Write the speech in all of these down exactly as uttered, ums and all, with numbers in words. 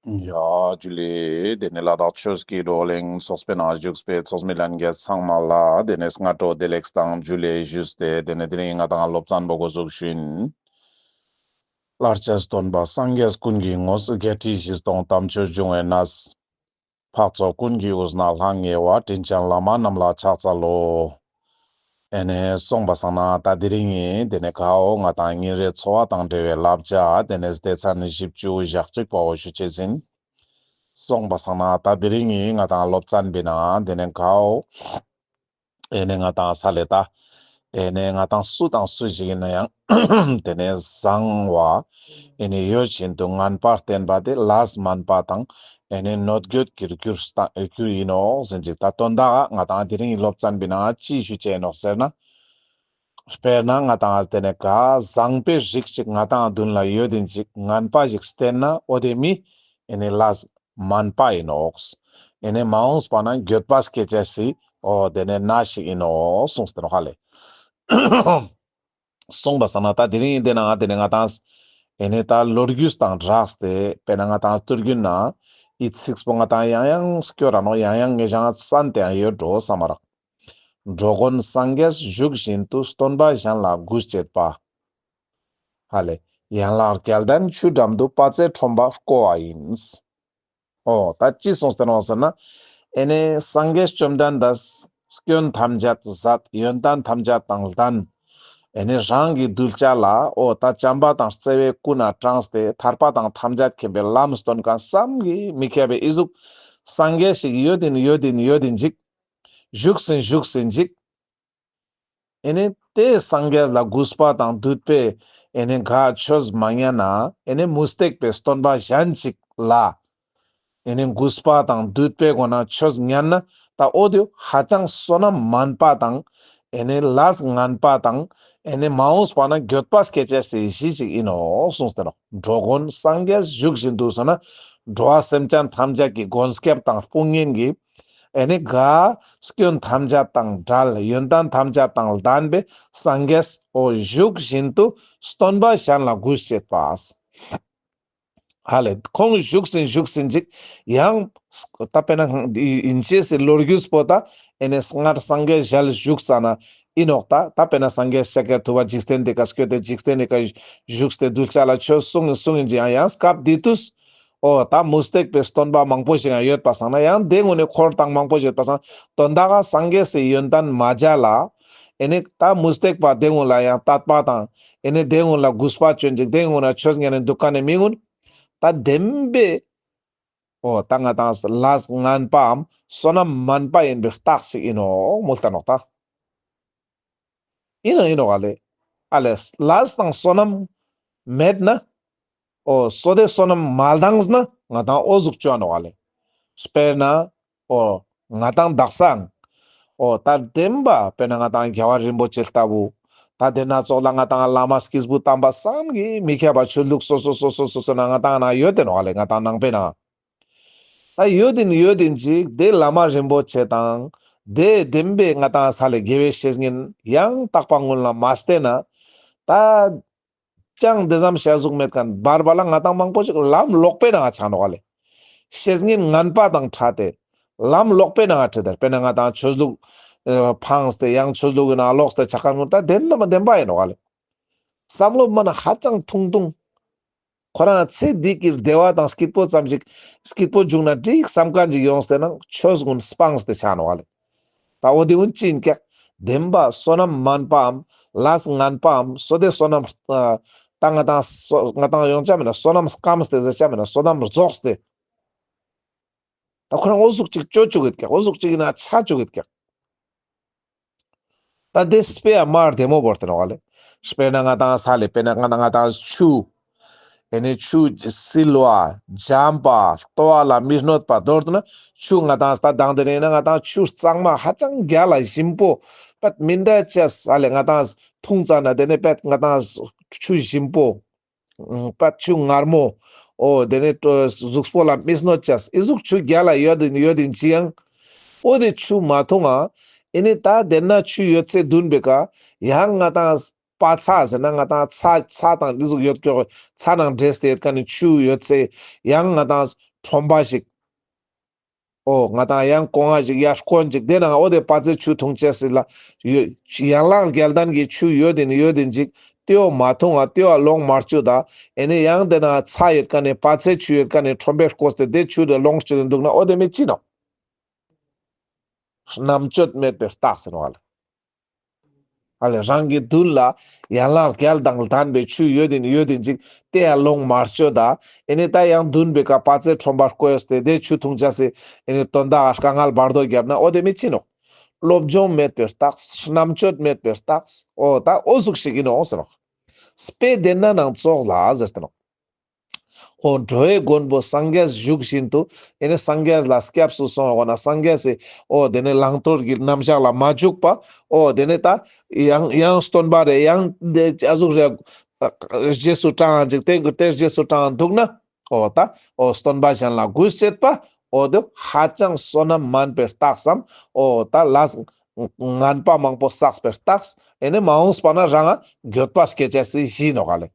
ཡ་ཇུ་ལེ། དེ་ནས་ལ་དྭགས་ཆོས་ཀྱི་བགྲོ་གླེང་ཚོགས་པའི་ནང་བཞུགས་པའི་ཚོགས་མི་ལྷན་རྒྱས་ཚང་མ་ལ་དེ་ནས་སྔ་དྲོ་བདེ་ལེགས་དང་ཇུ་ལེ་ཞུས་ཏེ། དེ་ནས་དེ་རིང་ང་ཏང་སློབ་ཚན་པོ་འགོ་བཙུགས་ཤིན། ལྷར་བཅས་སྟོན་པ་སངས་རྒྱས་ཀུན་གྱི་ངོ་བོ། བརྒྱད་ཁྲི་བཞི་སྟོང་དམ་ཆོས་འབྱུང་བའི་གནས། འཕགས་ཚོགས་ཀུན་གྱི་དབུས་ན་ལྷང་ངེ་བ། དྲིན་ཅན་བླ་མ་རྣམས་ལ་ཕྱག་འཚལ་ལོ། ཨེ་ནེ་སོང་པ་སང་ན་ད་དེ་རིང་ངི་དེ་ནས་གའོ་ང་ཏང་ཉིན་རེའི་འཚོ་བ་དང་འབྲེལ་བའི་བསླབ་བྱ་དེ་ནས་སྡེ་ཚན་བཞི་བཅུ་ཞེ་གཅིག་པའོ་ཞུ་ཅེས་ཨིན། སོང་པ་སང་ན་ད་དེ་རིང་ངི་ང་ཏང་སློབ་ཚན་པོའི་ནང་དེ་ནས་གའོ། ཨེ་ནེ་ང་ཏང་ས་ལེ་ད། ཨེ་ནེ་ང་ཏང་སུ་དང་སུ་ཞིག་ཨིན་ན་ཡང་དེ་ནས་བཟང་བ། ཨེ་ནེ་ཡོད་བཞིན་དུ་ངན་པ་བསྟན་པ་དེ་ལས་དམན་པ་དང་། ཨེ་ནེ་གནོད་འགྱོད་ཀྱི་རྒྱུར་ཨིན་ནོག་ཟེར་ཅིག་ད་དོན་དག་ང་ཏང་དེ་རིང་སློབ་ཚན་པོའི་ནང་ཅི་ཞུ་ཅེས་ཨིན་ནོག་ཟེར་ན། དཔེར་ན་ང་ཏང་དེ་ནས་ག་བཟང་པོའི་རིགས་ཅིག་ང་ཏང་མདུན་ལ་ཡོད་ཨིན་ཅིག་ངན་པ་ཞིག་བསྟན་ན་འོ་དེ་མི་ཨེ་ནེ་ལས་དམན་པ་ཨིན་ནོག། ཨེ་ནེ་མ་འོངས་པ་ན་འགྱོད་པ་སྐྱེ་ཅེས་སི་འོ་དེ་ནས་ནད་ཞིག་ཨིན་ནོག་གསུངས་ཏེ་ནོག་ཧ་ལེ། སོང་པ་སང་ན་ད་དེ་རིང་དེ་ནང་དེ་ནས་ང་ཏང་ཨེ་ནེ་ད་ལོ་རྒྱུས་དང་སྦྲགས་ཏེ་དཔེར་ན་ང་ཏང་དུས་རྒྱུན་ན་འི་ཚིགས་པོ་ང་ཏང་ཡང་ཡང་སྐྱོར་ར་ནོག་ཡང་ཡང་ངེ་ཞང་སན་ཏེ་ཡང་ཡོད་འགྲོ་བསམ་མ་རག། འགྲོ་མགོན་སངས་རྒྱས་བཞུགས་བཞིན་དུ། སྟོན་པ་གཞན་ལ་གུས་བྱེད་པ། ཧ་ལེ། ཡན་ལག་བརྒྱད་ལྡན་ཆུ་འགྲམ་དུ། དཔའ་རྩལ་ཁྲོམ་པ་བརྐོ་བ་ཡིན། འོ་ད་ཅི་གསུངས་ཏེ་ནོག་ཟེར་ན། ཨེ་ནེ་སངས་རྒྱས་བཅོམ་ལྡན་འདས་སྐྱོན་ཐམས་ཅད་ཟད། ཡོན་ཏན་ཐམས་ཅད་དང་ལྡན། ཨེ་ནེ་རང་གི་གདུལ་བྱ་ལ་འོ་ད་བྱམས་པ་དང་བརྩེ་བའི་ཀུན་ནས་དྲངས་ཏེ་ཐར་པ་དང་ཐམས་ཅད་མཁྱེན་པའི་ལམ་སྟོན་མཁན་བསམ་གྱིས་མི་ཁྱབ་པའི་འི་ཟུག་སངས་རྒྱས་ཤིག་ཡོད་ཨིན་ཡོད་ཨིན་ཡོད་ཨིན་ཅིག་བཞུགས་ཟིན་བཞུགས་ཟིན་ཅིག་ཨེ་ནེ་དེ་སངས་རྒྱས་ལ་གུས་པ་དང་འདུད་པའི་ཨེ་ནེ་ག་ཆོས་མ་ཉན་ན་ཨེ་ནེ་མུ་སྟེགས་པའི་སྟོན་པ་གཞན་ཅིག་ལ་ཨེ་ནེ་གུས་པ་དང་འདུད་པའི་སྒོ་ནས་ཆོས་ཉན་ན་ད་འོ་དེ་ཧ་ཅང་བསོད་ནམས་དམན་པ་དང་ཨེ་ནེ་ལས་ངན་པ་དང་ཨེ་ནེ་མ་འོངས་པ་ན་འགྱོད་པ་སྐྱེ་ཅེས་སི་གཞི་ཅིག་ཨིན་ནོག་གསུངས་ཏེ་ནོག། འགྲོ་མགོན་སངས་རྒྱས་བཞུགས་བཞིན་དུ་ཟེར་ན་འགྲོ་བ་སེམས་ཅན་ཐམས་ཅད་ཀྱི་མགོན་སྐྱབས་དང་དཔུང་གཉེན་གྱི་ཨེ་ནེ་ག་སྐྱོན་ཐམས་ཅད་དང་བྲལ། ཡོན་ཏན་ཐམས་ཅད་དང་ལྡན་པའི་སངས་རྒྱས་འོ་བཞུགས་བཞིན་དུ་སྟོན་པ་གཞན་ལ་གུས་བྱེད་པ། ཧ་ལེ་ཁོང་བཞུགས་ཟིན་བཞུགས་ཟིན་ཅིག་ཡང་ད་དཔེར་ན་ཨིན་ཅེས་སི་ལོ་རྒྱུས་པོ་ད་ཨེ་ནེ་སྔར་སངས་རྒྱས་ཞལ་བཞུགས་ཙ་ན་ཨིན་ནོག། ད་ད་དཔེར་ན་སངས་རྒྱས་ཤཱཀྱ་ཐུབ་པ་འཇིག་རྟེན་འདི་ཀ་སྐྱོད་དེ་འཇིག་རྟེན་འདི་ཀ་བཞུགས་ཏེ་གདུལ་བྱ་ལ་ཆོས་གསུངས་ཨིན་གསུངས་ཨིན་ཅིག་ཡང་ཡང་སྐབས་འདི་དུས་འོ་ད་མུ་སྟེགས་པའི་སྟོན་པ་མང་པོ་ཞིག་ཡང་ཡོད་པ་སང་ན་ཡང་དེ་གུན་ནི་འཁོར་དང་མང་པོ་ཞིག་ཡོད་པ་སང་དོན་དག་ག་སངས་རྒྱས་སི་ཡོན་ཏན་མ་མཇལ་ལ་ཨེ་ནེ་ད་མུ་སྟེགས་པ་དེ་གུན་ལ་ཡང་དད་པ་དང་ཨེ་ནེ་དེ་གུན་ལ་གུས་པ་ཅོན་ཅིག་དེ་གུན་ལ་ཆོས་ཉན་ནེ་འདུག་མཁན་ནི་མི་གུན་ད་བདེན་པའི་འོ་ད་ང་ཏང་ལས་ངན་པའམ་བསོད་ནམས་དམན་པ་ཡིན་པའི་རྟགས་ཤིག་ཡིན་ནོག་མོལ་ཏེ་ནོག་ད། ཡིན་ནོག་ཡིན་ནོག་ཨ་ལེ། ཨ་ལེ་ལས་དང་བསོད་ནམས་མེད་ན། འོ་བསོད་བདེ་བསོད་ནམས་མ་ལྡངས་ན་ང་ཏང་འོ་ཟུག་ཅོ་འ་ནོག་ཨ་ལེ། དཔེར་ན། འོ་ང་ཏང་དག་སང་། འོ་ད་བདེན་པ་དཔེར་ན་ང་ཏང་རྒྱལ་བ་རིན་པོ་ཆེ་ལྟ་བུ། ད་དེ་ན་ཙོགས་ལ་ང་ཏང་བླ་མ་སྐྱེས་བུ་དམ་པ་བསམ་གྱིས་མི་ཁྱབ་པ་ཆོས་ལུགས་སོ་སོ་སོ་སོ་སོ་སོ་ན་ང་ཏང་ན་ཡོད་དེ་ནོག་ཨ་ལེ། ང་ཏང་ནང་པའི་ནང་། ད་ཡོད་དེ་ཡོད་དེ་ཅིག་དེ་བླ་མ་རིན་པོ་ཆེ་དང་། དེ་བདེན་པའི་ང་ཏང་ས་ལེ་དགེ་བའི་བཤེས་གཉེན་ཡང་དག་པ་ངུན་ལ་མ་བསྟེན་ན། ད་ཅང་དེ་ཙམ་ཤ་ཟུག་མེད་མཁན་བར་བར་ལ་ང་ཏང་མང་པོ་ཅིག་ལམ་ལོག་པའི་ནང་ཆ་འ་ནོག་ཨ་ལེ། བཤེས་གཉེན་ངན་པ་དང་ཕྲད་དེ། ལམ་ལོག་པའི་ནང་ཁྲིད་དེ། དཔེར་ན་ང་ཏང་ཆོས་ལུགས་ཨེ་ཕངས་ཏེ་ཡང་ཆོས་ལུགས་ཀྱི་ནང་ལོགས་ཏེ་ཆ་མཁན་ངུན་ད་བདེན་པ་མ་བདེན་པ་ཡིན་ནོག་ཨ་ལེ། བསམ་བློ་མ་ན་ཧ་ཅང་ཐུང་ཐུང་། ཁོ་རང་ཚེ་འདི་གི་བདེ་བ་དང་སྐྱིད་པོ་ཙམ་ཞིག་སྐྱིད་པོ་བྱུང་ན་འགྲིག་བསམ་མཁན་ཅིག་ཡོངས་ཏེ་ན་ཆོས་ཀུན་སྤངས་ཏེ་ཆ་ནོག་ཨ་ལེ། ད་འོ་དེ་ཀུན་ཅི་ཡིན་ཀྱག། བདེན་པ་བསོད་ནམས་དམན་པའམ་ལས་ངན་པའམ་བསོད་བདེ་བསོད་ནམས་ཨ་ད་ང་ཏང་བསོད་ང་ཏང་ཡོང་ཆ་མེད་ན་བསོད་ནམས་སྐམས་ཏེ་ཟེར་ཆ་མེད་ན་བསོད་ནམས་རྫོགས་ཏེ། ད་ཁོ་རང་འོ་ཟུག་ཅིག་ཅོ་བཅུག་གི་ཀྱག། འོ་ཟུག་ཅིག་ཡིན་ན་ཆ་བཅུག་གི་ཀྱག། ད་དེ་དཔེ་ཡ་མ་བདེ་མོ་བོར་ཏེ་ནོག་ཨ་ལེ། དཔེར་ན་ང་ཏང་ས་ལེ་དཔེར་ན་ང་ཏང་ང་ཏང་ཆུ། ཨེ་ནེ་ཆུ་བསིལ་བ། འཇམ་པ། ལྟོ་བ་ལ་མི་གནོད་པ་མདོར་བསྡུ་ན་ཆུ་ང་ཏང་ད་དང་དེ་ནེ་ན་ང་ཏང་ཆུ་གཙང་མ་ཧ་ཅང་རྒྱལ་ལ་ཞིམ་པོ། པད་མི་འདྲ་ཅེས་ས་ལེ་ང་ཏང་འཐུང་ཙ་ན་དེ་ནེ་པད་ང་ཏང་ཆུ་ཞིམ་པོ། པད་ཆུ་མངར་མོ། འོ་དེ་ནེ་གཟུགས་པོ་ལ་མི་གནོད་ཅེས་ཨི་ཟུག་ཆུ་རྒྱལ་ལ་ཡོད་དེ་ཡོད་དེ་ཅི་ཡང་། འོ་དེ་ཆུ་མ་འཐུང་ང་། ཨེ་ནེ་ད་དེ་ན་ཆུ་ཡོད་ཚད་འདུན་པའི་ཀ་ཡང་ང་ཏང་པ་ཚྭ་ཟེར་ན་ང་ཏང་ཚྭ་ཚྭ་དང་འདི་ཟུག་ཡོད་ཀྱོག་ཚྭ་ནང་འདྲེས་ཏེ་ཡོད་མཁན་ནི་ཆུ་ཡོད་ཚད་ཡང་ང་ཏང་ ཁྲོན་པ་ཞིག་འོ་ང་དང་ཡང་གོང་ང་ཞིག་ཡར་དཀོན་ཅིག་དེ་ནང་འོ་དེ་པ་ཙེ་ཆུ་འཐུང་ཅེས་སི་ལ་ཡོད། ཡན་ལག་བརྒྱད་ལྡན་གྱི་ཆུ་ཡོད་དེ་ནི་ཡོད་དེ་ཅིག་དེའོ་མ་འཐུང་ང་དེའོ་ལོངས་མ་སྤྱོད་ད། ཨེ་ནི་ཡང་དེ་ན་ཚྭ་ཡོད་ཀ་ནི་པ་ཙེ་ཆུ་ཡོད་ཀ་ནི་ཁྲོན་པའི་ཀོས་ཏེ་དེ་ཆུ་དེ་ལོངས་སྤྱོད་དེ་འདུག་ན་འོ་དེ་མི་ཅི་ནོག་རྣམ་དཔྱོད་མེད་པའི་རྟགས་ཟེར་བ་ལ། ཨ་ལེ་རང་གི་མདུན་ལ་ཡན་ལག་བརྒྱད་དང་ལྡན་པའི་ཆུ་ཡོད་དེ་ནི་ཡོད་དེ་ཅིག་དེ་ཡང་ལོངས་མ་སྤྱོད་ད། ཨེ་ནི་ད་ཡང་མདུན་པའི་ཀ་པ་ཙེ་ཁྲོན་པ་ཀོས་ཏེ་དེ་ཆུ་འཐུང་ཅེས་སི་ཨེ་ནི་དོན་དག་དཀའ་ངལ་བར་དོ་བརྒྱབ་ན་འོ་དེ་མི་ཅི་ནོག་སློབ་སྦྱོང་མེད་པའི་རྟགས། རྣམ་དཔྱོད་མེད་པའི་རྟགས། འོ་ད་འོ་ཟུག་ཞིག་ཡིན་ནོག་ཟེར་ནོག་དཔེ་དེ་ན་ནང་ཙོགས་ལ་ཟེར་ཏེ་ནོག་འོ་འགྲོ་བའི་མགོན་པོ་སངས་རྒྱས་བཞུགས་བཞིན་དུ་ཨེ་ནི་སངས་རྒྱས་ལ་སྐྱབས་སུ་སོང་བ་ན་སངས་རྒྱས་སི་འོ་དེ་ནི་བླང་དོར་གྱི་རྣམ་གཞག་ལ་མ་འཇུག་པ། འོ་དེ་ནི་ད་ཡང་ཡང་སྟོན་པ་རེ་ཡང་དེ་ཨ་ཟུག་རེ་རྗེས་སུ་འབྲང་ཅིག་དེ་དེ་རྗེས་སུ་འབྲང་འདུག་ན། འོ་ད་འོ་སྟོན་པ་གཞན་ལ་གུས་བྱེད་པ། འོ་དེ་ཧ་ཅང་བསོད་ནམས་དམན་པའི་རྟགས་སམ། འོ་ད་ལས་ངན་པ་མང་པོ་བསགས་པའི་རྟགས། ཨེ་ནི་མ་འོངས་པ་ན་རང་ང་འགྱོད་པ་སྐྱེ་ཅེས་སི་གཞི་ནོག་ག་ལེ།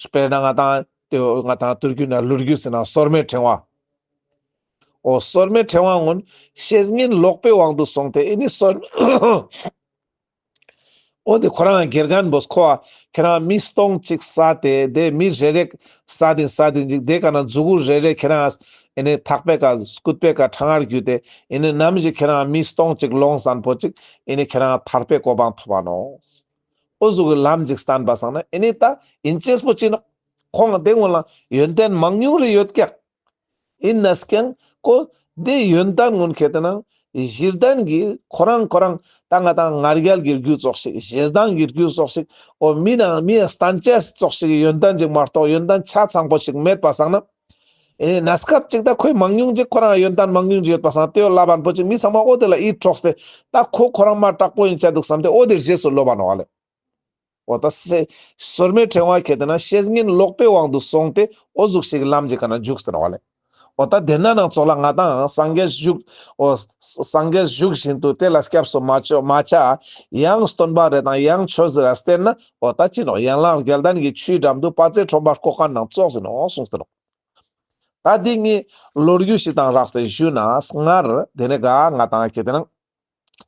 དཔེར་ན་ང་དང་དེ་ང་དང་དུས་རྒྱུན་ན་ལོ་རྒྱུས་ཟེར་ན་སོར་མོའི་ཕྲེང་བ། འོ་སོར་མོའི་ཕྲེང་བ་ངོན་བཤེས་གཉེན་ལོག་པའི་དབང་དུ་སོང་སྟེ་ཨེ་ནི་སོར་འོ་དེ་ཁོ་རང་དགེ་རྒན་པོས་ཁོ་ཁྱེད་རང་མི་སྟོང་གཅིག་བསད་དེ་དེ་མི་རེ་རེ་བསད་དེ་བསད་དེ་ཅིག་དེ་ཀ་ན་མཛུ་གུ་རེ་རེ་ཁྱེད་རང་ཨེ་ནི་ཐག་པའི་ཀ་སྐུད་པའི་ཀ་ཕྲེང་བར་བརྒྱུས་ཏེ་ཨེ་ནི་ནམ་ཞིག་ཁྱེད་རང་མི་སྟོང་གཅིག་ལོངས་ཟན་པོ་ཅིག་ཨེ་ནི་ཁྱེད་རང་ཐར་པའི་གོ་འཕང་ཐོབ་བ་ནོག་འོ་ཟུག་གི་ལམ་ཅིག་བསྟན་པ་སང་ན་ཨེ་ནི་ད་ཡིན་ཅེས་པོ་ཅི་ནོག་ཁོང་དེ་སྔོན་ལ་ཡོན་ཏན་མང་ཉུང་རེ་ཡོད་ཀྱག་ཡིན་ན་ཀྱང་ཁོ་དེ་ཡོན་ཏན་ངོན་ཁེ་ཏེ་ན་གཞི་རྟེན་གྱི་ཁོ་རང་ཁོ་རང་ད་ང་དང་ང་རྒྱལ་གྱི་རྒྱུ་ཙོགས་ཤིག་ཞེ་སྡང་གི་རྒྱུ་ཙོགས་ཤིག་འོ་མི་ན་མི་ཡ་སྟན་ཅེས་ཙོགས་ཤིག་གི་ཡོན་ཏན་ཅིག་མ་གཏོགས་ཡོན་ཏན་ཆ་ཚང་པོ་ཞིག་མེད་པ་སང་ན། ཨེ་ན་སྐབས་ཅིག་ད་ཁོའི་མང་ཉུང་ཅིག་ཁོ་རང་ཡོན་ཏན་མང་ཉུང་ཅིག་ཡོད་པ་སང་དེའོ་ལབ་པ་པོ་ཅིག་མི་ཚང་མ་འོ་དེ་ལ་ཡིད་འཕྲོག་སྟེ་ད་ཁོ་ཁོ་རང་མ་དྲག་པོ་ཡིན་ཆ་འདུག་བསམ་སྟེ་འོ་དེ་རྗེས་སུ་ལོབ་པ་ནོག་ལེ། འོ་ད་སེ་སོར་མོའི་ཕྲེང་བ་ཁེ་ཏེ་ན་བཤེས་གཉེན་ལོག་པའི་དབང་དུ་སོང་སྟེ་འོ་ཟུག་ཞིག་ལམ་གྱི་ཀ་ན་འཇུག་སྟེ་ནོག་ལེ། འོ་ད་དེ་ན་ནང་ཙོགས་ལ་ང་དང་སངས་རྒྱས་བཞུགས་འོ་སངས་རྒྱས་བཞུགས་བཞིན་དུ་དེ་ལ་སྐྱབས་སུ་མ་ཆ་མ་ཆ་ཡང་སྟོན་པ་རེ་དང་ཡང་ཆོས་ཟེར་ར་བསྟེན་ན་འོ་ད་ཅི་ནོག་ཡན་ལག་བརྒྱད་ལྡན་གྱི་ཆུའི་འགྲམ་དུ་དཔའ་རྩལ་ཁྲོན་པར་བརྐོ་མཁན་ནང་ཙོགས་ཟེར་ནོག་གསུངས་ཏེ་ནོག་ད་འདི་ངའི་ལོ་རྒྱུས་ཤིག་དང་རགས་ཏེ་ཞུ་ན་སྔར་དེ་ནས་ག་ང་དང་ཁེ་ཏེ་ན་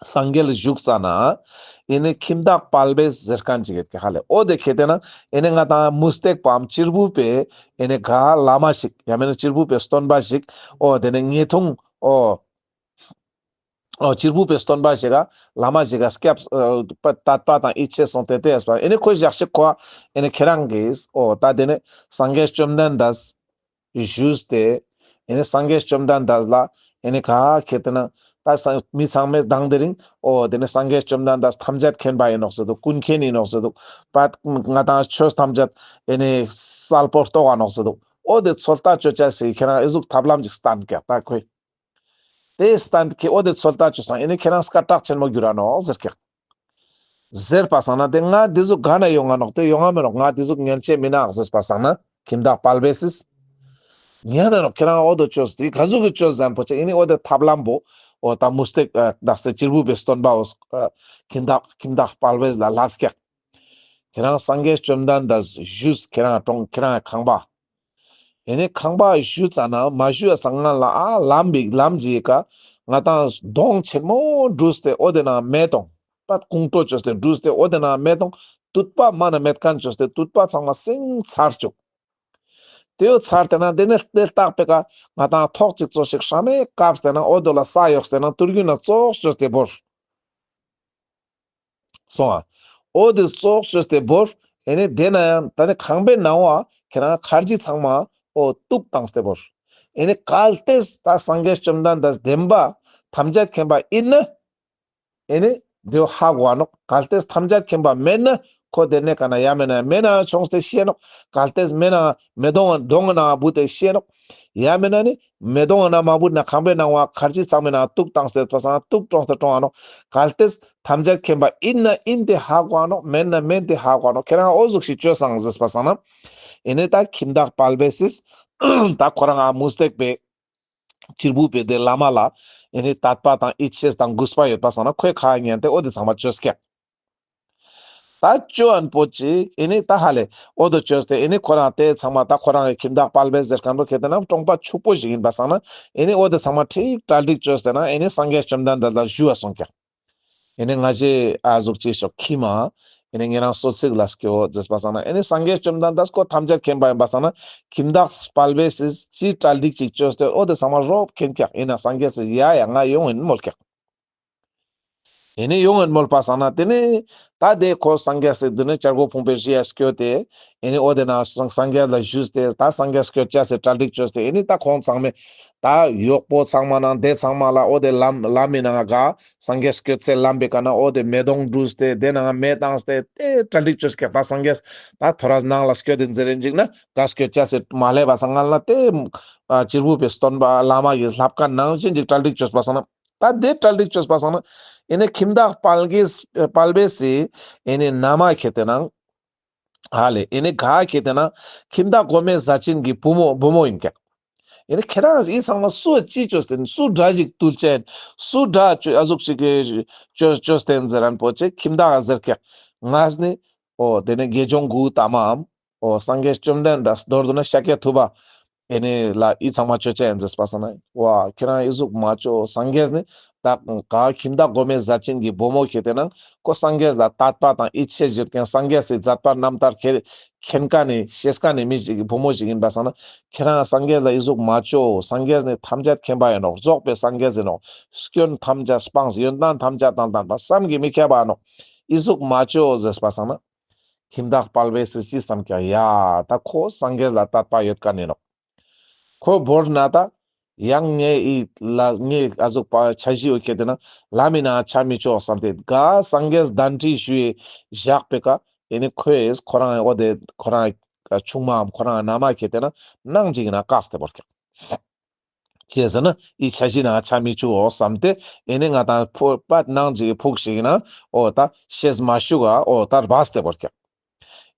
སངས་རྒྱས་བཞུགས་ས་ན་ཨེ་ནི་ཁྱིམ་བདག་དཔལ་བེས་ཟེར་མཁན་ཅིག་ཡོད་ཀྱག་ཧ་ལེ། འོ་དེ་ཁེ་ཏེ་ན་ཨེ་ནི་ང་དང་མུ་སྟེགས་པའམ་གཅེར་བུ་པའི་ཨེ་ནི་ག་བླ་མ་ཞིག་ཡང་མེན་ན་གཅེར་བུ་པའི་སྟོན་པ་ཞིག་འོ་དེ་ནས་ཉེ་ཐུང་འོ་འོ་གཅེར་བུ་པའི་སྟོན་པ་ཞིག་ག་བླ་མ་ཞིག་ག་སྐྱབས་དད་པ་དང་ཡིད་ཆེས་སོང་སྟེ་དེ་ཨེ་ནི་ཁོ་ཞག་ཞིག་ཁོ་ཨེ་ནི་ཁྱེད་རང་གིས་འོ་ད་དེ་ནས་སངས་རྒྱས་བཅོམ་ལྡན་འདས་ཞུས་ཏེ། ཨེ་ནི་སངས་རྒྱས་བཅོམ་ལྡན་འདས་ལ་ཨེ་ནི་ག་ཁེ་ཏེ་ན་ད་སང་མི་ཚང་མས་དང་དེ་རིང་འོ་དེ་ནི་སངས་རྒྱས་བཅོམ་ལྡན་འདས་ཐམས་ཅད་མཁྱེན་པ་ཡིན་ནོག་ཟེར་འདུག་ཀུན་མཁྱེན་ཡིན་ནོག་ཟེར་འདུག་པ་ང་དང་ཆོས་ཐམས་ཅད་ཨེ་ནི་གསལ་པོ་རྟོགས་པ་ནོག་ཟེར་འདུག་འོ་དེ་ཚོད་ལྟ་བཅོ་ཅེས་སི་ཁྱེད་རང་ཨེ་ཟུག་ཐབས་ལམ་ཅིག་བསྟན་ཀྱག་ད་ཁོས། དེ་སྟན་ཁེ་འོ་དེ་ཚོད་ལྟ་བཅོ་སང་ཨེ་ནི་ཁྱེད་རང་སྐད་གྲགས་ཆེན་མོ་འགྱུར་ར་ནོག་ཟེར་ཀྱག་ཟེར་པ་སང་ན་དེ་ང་དེ་ཟུག་ག་ན་ཡོང་ང་ནོག་དེ་ཡོང་ང་མེ་ནོག་ང་དེ་ཟུག་ཉན་ཆེ་མི་ནག་ཟེར་པ་སང་ན་ཁྱིམ་བདག་དཔལ་བེས་སིས་ཉན་ན་ནོག་ཁྱེད་རང་འོ་དོ་ཅོས་དེ་ག་ཟུག་གི་ཅོས་ཟན་པོ་ཅིག་ཨེ་ནི་འོ་དེ་ཐབས་ལམ་པོ་འོ་ད་མུ་སྟེགས་ཨ་དག་ས་གཅེར་བུ་པའི་སྟོན་པ་འོ་ཨ་ཁྱིམ་བདག་ཁྱིམ་བདག་དཔལ་བེས་ལ་ལབས་ཀྱག་ཁྱེད་རང་སངས་རྒྱས་བཅོམ་ལྡན་འདས་ཞུས་ཁྱེད་རང་གྲོངས་ཁྱེད་རང་ཁང་པ། ཨེ་ནི་ཁང་པ་ཞུ་ཙ་ན་མ་ཞུ་ཡ་སང་ང་ལ་ཨ་ལམ་བིག་ལམ་ཅིག་ག་ང་དང་གདོང་ཆེན་མོ་འདྲུས་ཏེ་འོ་དེ་ན་མེ་དང་པད་ཀོང་ཀྲོ་བཅོས་ཏེ་འདྲུས་ཏེ་འོ་དེ་ན་མེ་དང་དུད་པ་མ་ན་མེད་མཁན་བཅོས་ཏེ་དུད་པ་ཚང་མ་སིང་ཚར་བཅུག་དེའོ་ཚར་ཏེ་ན་དེ་ནས་དེ་ལྟག་པའི་ཀ་ང་དང་ཐོག་ཅིག་ཙོགས་ཤིག་ཧྲ་མེ་བཀབ་སྟེ་ན་འོ་དོ་ལ་ས་ཡོག་སྟེ་ན་དུར་རྒྱུན་ན་ཙོགས་བཅོས་ཏེ་བོར། སོང་ཨ། འོ་དེ་ཙོགས་བཅོས་ཏེ་བོར། ཨེ་ནི་དེ་ན་ཡང་ད་ནི་ཁང་པའི་ནང་བ་ཁྱེད་རང་ཁར་ཇི་ཚང་མ་འོ་གཏུག་བཏང་སྟེ་བོར། ཨེ་ནི་གལ་ཏེ་ད་སངས་རྒྱས་བཅོམ་ལྡན་འདས་བདེན་པ་ཐམས་ཅད་མཁྱེན་པ་ཡིན་ན། ཨེ་ནི་དེའོ་ཧ་གོ་ནོག་གལ་ཏེ་ཐམས་ཅད་མཁྱེན་པ་མེད་ན་ཁོ་དེ་ནས་ག་ན་ཡ་མེད་ན་མེད་ན་ཆོངས་ཏེ་ཤི་ནོག་གལ་ཏེ་མེད་ན་མེ་དོང་དོང་ན་བུད་དེ་ཤི་ནོག་ཡ་མེད་ན་ནི་མེ་དོང་ན་མ་བུད་ན་ཁང་པའི་ནང་བ་ཁར་ཇི་ཚང་མའི་ནང་གཏུག་བཏང་སྟེ་པ་སང་གཏུག་གྲོངས་ཏེ་གྲོངས་ཨ་ནོག་གལ་ཏེ་ཐམས་ཅད་མཁྱེན་པ་ཡིན་ན་ཡིན་ཏེ་ཧ་གོ་ཨ་ནོག་མེད་ན་མེད་ཏེ་ཧ་གོ་ཨ་ནོག་ཁྱེད་རང་འོ་ཟུག་ཤིག་བཅོས་སང་ཟེར་པ་སང་ན། ཨེ་ནི་ད་ཁྱིམ་བདག་དཔལ་བེས་སིས་ད་ཁོ་རང་ཨ་མུ་སྟེགས་པའི་གཅེར་བུ་པའི་དེ་བླ་མ་ལ་ཨེ་ནི་དད་པ་དང་ཡིད་ཆེས་དང་གུས་པ་ཡོད་པ་སང་ན་ཁོས་ཁ་ཉན་ཏེ་འོ་དེ་ཚང་མ་བཅོས་ཀྱག་ད་ཅོ་ཨན་པོ་ཅིག་ཨེ་ནི་ད་ཧ་ལེ་འོ་དོ་ཅོས་ཏེ་ཨེ་ནི་ཁོ་རང་དེ་ཚང་མ་ད་ཁོ་རང་གི་ཁྱིམ་བདག་དཔལ་འབེ་ཟེར་ཁན་པོ་ཁེ་ཏེ་ན་གྲོང་པ་ཕྱུག་པོ་ཞིག་ཨིན་པ་སང་ན་ཨེ་ནི་འོ་དེ་ཚང་མ་ཁྲིག་གྲ་སྒྲིག་ཅོས་ཏེ་ན་ཨེ་ནི་སངས་རྒྱས་བཅོམ་ལྡན་འདས་ལ་ཞུ་བ་སོང་ཀྱག། ཨེ་ནི་ང་ཞེ་ཨ་ཟུག་ཅིག་ཤོག་ཁྱིམ་མ་ཨེ་ནི་ཉེ་རང་གསོལ་ཚིགས་ལ་སྐྱོད་ཟེར་པ་སང་ན་ཨེ་ནི་སངས་རྒྱས་བཅོམ་ལྡན་འདས་ཁོ་ཐམས་ཅད་མཁྱེན་པ་ཨིན་པ་སང་ན་ཁྱིམ་བདག་དཔལ་འབེ་སི་ཅི་གྲ་སྒྲིག་ཅིག་ཅོས་ཏེ་འོ་དེ་ཚང་མ་རོབ་མཁྱེན་ཀྱག། ཨིན་ན་སངས་རྒྱས་སི་ཡ་ཡ་ང་ཡོང་ཨིན་མོལ་ཀྱག། ཨེ་ནི་ཡོང་ངིན་མོལ་པ་སང་ན་དེ་ནི་ད་དེ་ཁོ་སངས་རྒྱས་སི་དུ་ནི་བྱ་རྒོད་ཕུང་པོའི་རི་ཡ་སྐྱོད་དེ་ཨེ་ནི་འོ་དེ་ན་སངས་སངས་རྒྱས་ལ་ཞུས་ཏེ་ད་སངས་རྒྱས་སྐྱོད་ཅེས་སི་གྲ་སྒྲིག་ཅོས་ཏེ་ཨེ་ནི་ད་ཁོང་ཚང་མས་ད་གཡོག་པོ་ཚང་མ་ནང་དེ་ཚང་མ་ལ་འོ་དེ་ལམ་ལམ་མི་ནང་ག་སངས་རྒྱས་སྐྱོད་ཚེ་ལམ་པའི་ཀ་ན་འོ་དེ་མེ་དོང་བྲུས་ཏེ་དེ་ནང་མེ་བཏང་སྟེ་དེ་གྲ་སྒྲིག་ཅོས་ཀྱག། ད་སངས་རྒྱས་ད་ཐོ་རས་ནང་ལ་སྐྱོད་དེ་ཟེར་རིན་ཅིག་ན་ག་སྐྱོད་ཅེས་སི་མ་ལེབ་པ་སང་ང་ལ་དེ་ཨ་སྤྱིར་བུ་པའི་སྟོན་པ་བླ་མ་གི་ལབ་ཀ་ནང་བཞིན་ཅིག་གྲ་སྒྲིག་ཅོས་པ་སང་ན། ད་དེ་གྲ་སྒྲིག་ཅོས་པ་སང་ན་ཨེ་ནི་ཁྱིམ་བདག་དཔལ་གྱི་དཔལ་འབེ་སི་ཨེ་ནི་ན་མ་ཁེ་ཏེ་ན་ཧ་ལེ་ཨེ་ནི་ག་ཁེ་ཏེ་ན་ཁྱིམ་བདག་གོ་མེ་ཟས་སྦྱིན་གྱི་བུ་མོ་བུ་མོ་ཨིན་ཀྱག། ཨེ་ནི་ཁྱེ་རང་ཨི་ཚང་མ་སུ་ཅི་ཅོས་ཏེ་སུ་དགྲ་ཞིག་བཏུལ་ཅེས་སུ་དགྲ་ཅོ་ཨ་ཟུག་ཅིག་གི་ཅོ་ཅོས་ཏེ་ཟེར་རན་པོ་ཅིག་ཁྱིམ་བདག་ག་ཟེར་ཀྱག། ང་ནི་འོ་དེ་ནི་དགེ་སྦྱོང་གུ་ཏ་མ་འམ། འོ་སངས་རྒྱས་བཅོམ་ལྡན་འདས་མདོར་བསྡུ་ན་ཤཱཀྱ་ཐུབ་པ་ཨེ་ནི་ལ་ཨི་ཚང་མ་ཅོ་ཅེས་ཨིན་ཟེར་པ་སང་ན་ཝ་ཁྱེ་རང་ཨི་ཟུག་མ་ཅོ། སངས་རྒྱས་ནི་ད་ག་ཁྱིམ་བདག་གོ་མེ་ཟས་སྦྱིན་གྱི་བུ་མོ་ཁེ་ཏེ་ན་ཁོ་སངས་རྒྱས་ལ་དད་པ་དང་ཡིད་ཆེས་ཡོད་ཁན་སངས་རྒྱས་སི་མཛད་པ་རྣམ་ཐར་མཁྱེན་མཁྱེན་ཁན་ནི་ཤེས་ཁན་ནི་མི་ཞིག་གི་བུ་མོ་ཞིག་ཨིན་པ་སང་ན་ཁྱེ་རང་སངས་རྒྱས་ལ་ཨི་ཟུག་མ་ཅོ། སངས་རྒྱས་ནི་ཐམས་ཅད་མཁྱེན་པ་ཨིན་ནོག། རྫོགས་པའི་སངས་རྒྱས་ཨིན་ནོག། སྐྱོན་ཐམས་ཅད་སྤངས་ཡོན་ཏན་ཐམས་ཅད་དང་ལྡན་པ་བསམ་གྱིས་མི་ཁྱབ་པ་ཨིན་ནོག། ཨི་ཟུག་མ་ཅོ་ཟེར་པ་སང་ན། ཁྱིམ་བདག་དཔལ་འབེ་སི་ཅི་བསམ་ཀྱག། ཡ་ད་ཁོ་སངས་རྒྱས་ལ་དད་པ་ཡོད་ཁན་ཨིན་ནོག། ཁོ་བོར་ན་ད་ཡང་ངའི་ཨི་ལ་ངའི་ཨ་ཟུག་པ་ཆ་བཞི་འོ་ཁེ་ཏེ་ན་ལམ་མི་ནང་ཆ་མི་ཅོག་བསམ་སྟེ་ག་སངས་རྒྱས་གདན་འདྲེན་ཞུ་ཡེ་བཞག་པའི་ཀ་ཨེ་ནི་ཁོས་ཁོ་རང་འོ་དེ་ཁོ་རང་ཆུང་མའམ་ཁོ་རང་ན་མ་ཁེ་ཏེ་ན་ནང་ཅིག་ན་བཀག་སྟེ་བོར་ཀྱག། ཅི་ཟེར་ན་ཨི་ཆ་བཞི་ནང་ཆ་མི་ཅུག་འོ་བསམ་སྟེ་ཨེ་ནི་ང་དང་ཕུ་པད་ནང་ཅིག་ཕུག་ཞིག་ན་འོ་ད་ཤེས་མ་ཞུག་ག་འོ་ད་སྦས་ཏེ་བོར་ཀྱག།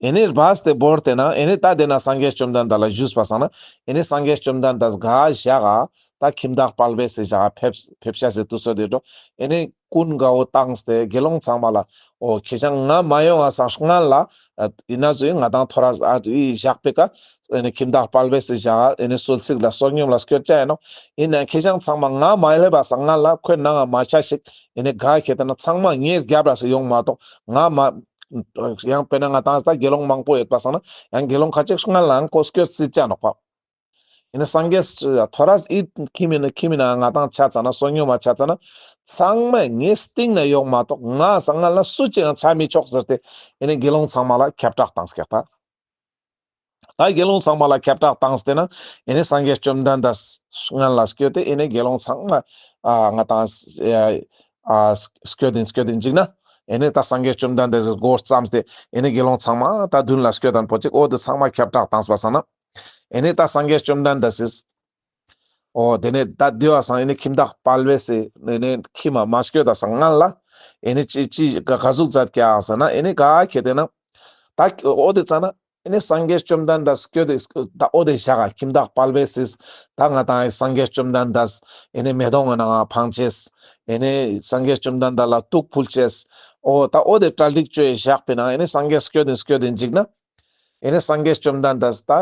ཨེ་ནི་སྦས་ཏེ་བོར་ཏེ་ན་ཨེ་ནི་ད་དེ་ན་སངས་རྒྱས་བཅོམ་ལྡན་འདས་ལ་ཞུས་པ་སང་ན་ཨེ་ནི་སངས་རྒྱས་བཅོམ་ལྡན་འདས་ག་ཞག་ག་ད་ཁྱིམ་བདག་དཔལ་འབེ་སི་ཞག་ག་ཕེབས་ཕེབས་ཤ་སི་དུས་ཚོད་དེ་འགྲོ། ཨེ་ནི་ཀུན་དགའ་བོ་བཏང་སྟེ་དགེ་སློང་ཚང་མ་ལ་འོ་ཁྱེ་ཞང་ང་མ་ཡོང་ང་སང་སྔན་ལ་ཨ་ཨིན་ན་ཟུ་ང་དང་ཐོ་རས་ཨ་ཨི་ཞག་པའི་ཀ་ཨེ་ནི་ཁྱིམ་བདག་དཔལ་འབེ་སི་ཞག་ག་ཨེ་ནི་གསོལ་ཚིགས་ལ་བསོད་སྙོམས་ལ་སྐྱོད་ཅ་ཨིན་ནོག། ཨིན་ན་ཁྱེ་ཞང་ཚང་མ་ང་མ་ལེབ་པ་སང་སྔན་ལ་ཁོའི་ནང་ང་མ་ཆ་ཞིག་ཨེ་ནི་ག་ཁེ་ཏེ་ན་ཚང་མ་ངའི་རྒྱབ་ར་སི་ཡོང་མ་གཏོགས་ང་མ་ཡང་དཔེར་ན་ང་དང་ད་དགེ་སློང་མང་པོ་ཡོད་པ་སང་ན་ཡང་དགེ་སློང་ཁ་ཅིག་སྔན་ལའང་ཁོ་སྐྱོད་སྲིད་ཅ་ནོག་པ། ཨེ་ནི་སངས་རྒྱས་ཐོ་རས་ཨི་ཁྱིམ་མི་ནི་ཁྱིམ་མི་ན་ང་དང་ཆ་ཙ་ན་བསོད་སྙོམས་མ་ཆ་ཙ་ན་ཚང་མ་ངའི་སྟེང་ན་ཡོང་མ་གཏོགས་ང་སང་སྔན་ལ་སུ་ཅིག་ཡང་ཆ་མི་ཆོག་ཟེར་ཏེ་ཨེ་ནི་དགེ་སློང་ཚང་མ་ལ་ཁྱབ་བསྒྲགས་བཏང་སྐྱག་ད། ད་དགེ་སློང་ཚང་མ་ལ་ཁྱབ་བསྒྲགས་བཏང་སྟེ་ན་ཨེ་ནི་སངས་རྒྱས་བཅོམ་ལྡན་འདས་སྔན་ལ་སྐྱོད་དེ་ཨེ་ནི་དགེ་སློང་ཚང་མ་ཨ་ང་དང་ཨ་ཨ་སྐྱོད་དིན་སྐྱོད་དིན་ཅིག་ན་ཨེ་ནི་ད་སངས་རྒྱས་བཅོམ་ལྡན་འདས་སི་མགོ་བརྩམས་ཏེ་ཨེ་ནི་དགེ་སློང་ཚང་མ་ད་མདུན་ལ་སྐྱོད་དན་པོ་ཅིག་འོ་དེ་ཚང་མ་ཁྱབ་བསྒྲགས་བཏང་པ་སང་ན་ཨེ་ནི་ད་སངས་རྒྱས་བཅོམ་ལྡན་འདས་སི་འོ་དེ་ནི་ད་དེ་བ་སང་ཨེ་ནི་ཁྱིམ་བདག་དཔལ་འབེ་སི་ཨེ་ནི་ཁྱིམ་མ་མ་སྐྱོད་ད་སང་སྔན་ལ་ཨེ་ནི་ཅི་ཅི་ག་ག་ཟུག་མཛད་ཀྱག་ཟེར་ན་ཨེ་ནི་ག་ཁེ་ཏེ་ན་ད་འོ་དེ་ཙ་ན་ཨེ་ནི་སངས་རྒྱས་བཅོམ་ལྡན་འདས་སྐྱོད་དེ་ད་འོ་དེ་ཞག་ག་ཁྱིམ་བདག་དཔལ་འབེ་སི་ད་ང་དང་སངས་རྒྱས་བཅོམ་ལྡན་འདས་ཨེ་ནི་མེ་དོང་ངི་ནང་ང་ཕང་ཅེས་ཨེ་ནི་སངས་རྒྱས་བཅོམ་ལྡན་འདས་ལ་གཏུག་ཕུལ་ཅེས་འོ་ད་འོ་དེ་གྲ་སྒྲིག་ཅོས་ཞག་པའི་ནང་ཨེ་ནི་སངས་རྒྱས་སྐྱོད་དིན་སྐྱོད་དིན་ཅིག་ན་ཨེ་ནི་སངས་རྒྱས་བཅོམ་ལྡན་འདས་ད་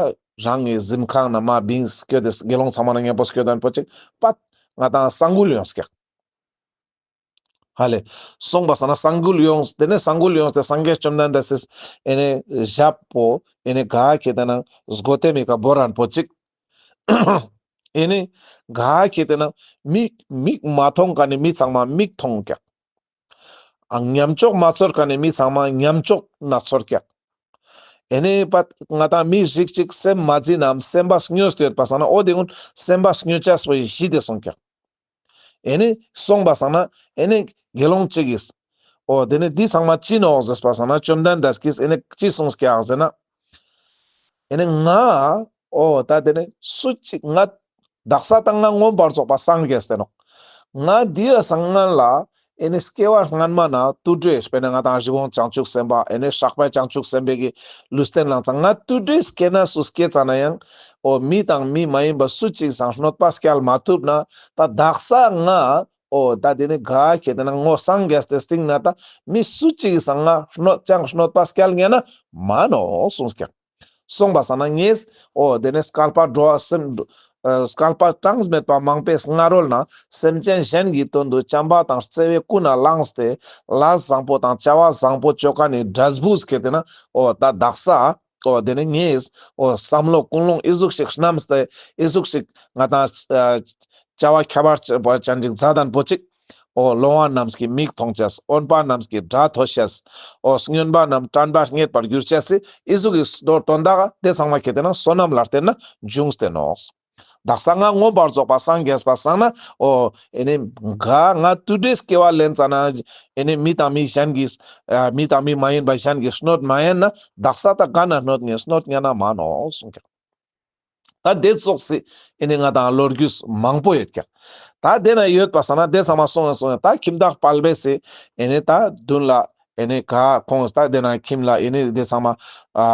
རང་གི་གཟིམ་ཁང་ན་མ་བིང་སྐྱོད་དེ་དགེ་སློང་ཚང་མ་ན་མཉམ་པོ་སྐྱོད་དན་པོ་ཅིག་པད་ང་དང་ས་འགུལ་ཡོང་སྐྱག། ཧ་ལེ། སོང་པ་སང་ན་ས་འགུལ་ཡོངས། དེ་ནས་ས་འགུལ་ཡོངས་ཏེ་སངས་རྒྱས་བཅོམ་ལྡན་འདས་སི་ཨེ་ནི་ཞབས་པོ་ཨེ་ནི་ག་ཁེ་ཏེ་ན་སྒོ་ཐེམ་མི་ཀ་བོར་རན་པོ་ཅིག། ཨེ་ནི་ག་ཁེ་ཏེ་ན་མིག་མིག་མ་མཐོང་མཁན་ནི་མི་ཚང་མ་མིག་མཐོང་ཀྱག། ཨ་ཉམས་ཆོག་མ་ཚོར་མཁན་ནི་མི་ཚང་མ་ཉམས་ཆོག་ན་ཚོར་ཀྱག། ཨེ་ནི་པད་ང་དང་མི་རིགས་ཅིག་སེམས་མ་ཟིན་ནམ་སེམས་པ་སྨྱོས་ཏེ་ཡོད་པ་སང་ན་འོ་དེ་ཀུན་སེམས་པ་སྨྱོ་ཅེས་པོ་ཞི་སྟེ་སོང་ཀྱག། ཨེ་ནི་སོང་པ་སང་ན་ཨེ་ནི་དགེ་སློང་ཅིག་གིས་འོ་དེ་ནི་འདི་ཚང་མ་ཅི་ནོག་ཟེར་པ་སང་ན་བཅོམ་ལྡན་འདས་ཀྱིས་ཨེ་ནི་ཅི་གསུངས་ཀྱག་ཟེར་ན། ཨེ་ནི་ང་འོ་ད་དེ་ནི་སུ་ཅིག་ང་དག་ས་ད་ང་མངོན་པར་རྫོགས་པ་སངས་རྒྱས་ཏེ་ནོག། ང་འདི་ཡ་སང་སྔན་ལ་ཨེ་ནི་སྐྱེ་བ་སྔན་མ་ན་དུད་འགྲོའི་དཔེར་ན་ང་དང་རི་བོང་བྱང་ཆུབ་སེམས་དཔའ་ཨེ་ནི་སྲེག་པ་བྱང་ཆུབ་སེམས་དཔའི་གི་ལུས་རྟེན་བླངས་ཙང་ང་དུད་འགྲོའི་སྐྱེ་གནས་སུ་སྐྱེས་ཙ་ན་ཡང་འོ་མི་དང་མི་མ་ཡིན་པ་སུ་ཅིག་སང་གནོད་པ་སྐྱལ་མ་ཐུབ་ན་ད་དག་ས་ང་ འོ་ད་དེ་ནི་ག་ཁེ་ཏེ་ན་ངོ་སངས་རྒྱས་ཏེ་སྟིང་ན་ད་མི་སུ་ཅིག་གི་སང་ང་གནོད་ཅང་གནོད་པ་སྐྱལ་ཉན་ན་མ་ནོག་གསུངས་ཀྱག། གསུངས་པ་སང་ན་ངས་འོ་དེ་ནི་བསྐལ་པ་འགྲོ་བ་སེམས་ཨ་བསྐལ་པ་གྲངས་མེད་པ་མང་པོའི་སྔ་རོལ་ན་སེམས་ཅན་གཞན་གྱི་དོན་དུ་བྱམས་པ་དང་བརྩེ་བས་ཀུན་ནས་བསླངས་ཏེ་ལས་བཟང་པོ་དང་བྱ་བ་བཟང་པོ་ཅོ་མཁན་ནི་འབྲས་བུ་ཁེ་ཏེ་ན་འོ་ད་དག་ས་འོ་དེ་ནི་ངས་འོ་བསམ་བློ་ཀུན་སློང་ཨི་ཟུག་ཞིག་བསྣམས་ཏེ་ཨི་ཟུག་ཞིག་ང་དང་ཨ་བྱ་བ་ཁྱད་པར་ཅན་ཅིག་མཛད་དན་པོ་ཅིག། འོ་སློབ་མ་རྣམས་ཀྱི་མིག་མཐོང་ཅེས། དབེན་པ་རྣམས་ཀྱི་སྒྲ་ཐོས་ཅེས། འོ་སྨྱོན་པ་རྣམས་དྲན་པ་རྙེད་པར་འགྱུར་ཅེས་སི་ཨི་ཟུག་གི་དོན་དག་དེ་ཚང་མ་ཁེ་ཏེ་ན་བསོད་ནམས་ལ་བརྟེན་ན་འབྱུང་སྟེ་ནོག། དག་ས་ང་མངོན་པར་རྫོགས་པ་སངས་རྒྱས་པ་སང་ན་འོ་ཨེ་ནི་ག་ང་དུད་འགྲོའི་སྐྱེ་བ་ལེན་ཙ་ན་ཨེ་ནི་མི་དང་མི་གཞན་གྱིས་ཨ་མི་དང་མི་མ་ཡིན་པ་གཞན་གྱིས་གནོད་མ་ཡན་ན་དག་ས་ད་ག་ན་གནོད་ངེས་གནོད་ཉན་ན་མ་ནོག་གསུངས་ཀྱག། ད་དེ་ཙོགས་སི་ཨེ་ནི་ང་དང་ལོ་རྒྱུས་མང་པོ་ཡོད་ཀྱག། ད་དེ་ན་ཡོད་པ་སང་ན་དེ་ཚང་མ་སོང་ཡང་སོང་ཡང་ད་ཁྱིམ་བདག་དཔལ་སྦས་སི་ཨེ་ནི་ད་མདུན་ལ་ཨེ་ནི་ག་ཁོང་ད་དེ་ན་ཁྱིམ་ལ་ཨེ་ནི་དེ་ཚང་མ་ཨ་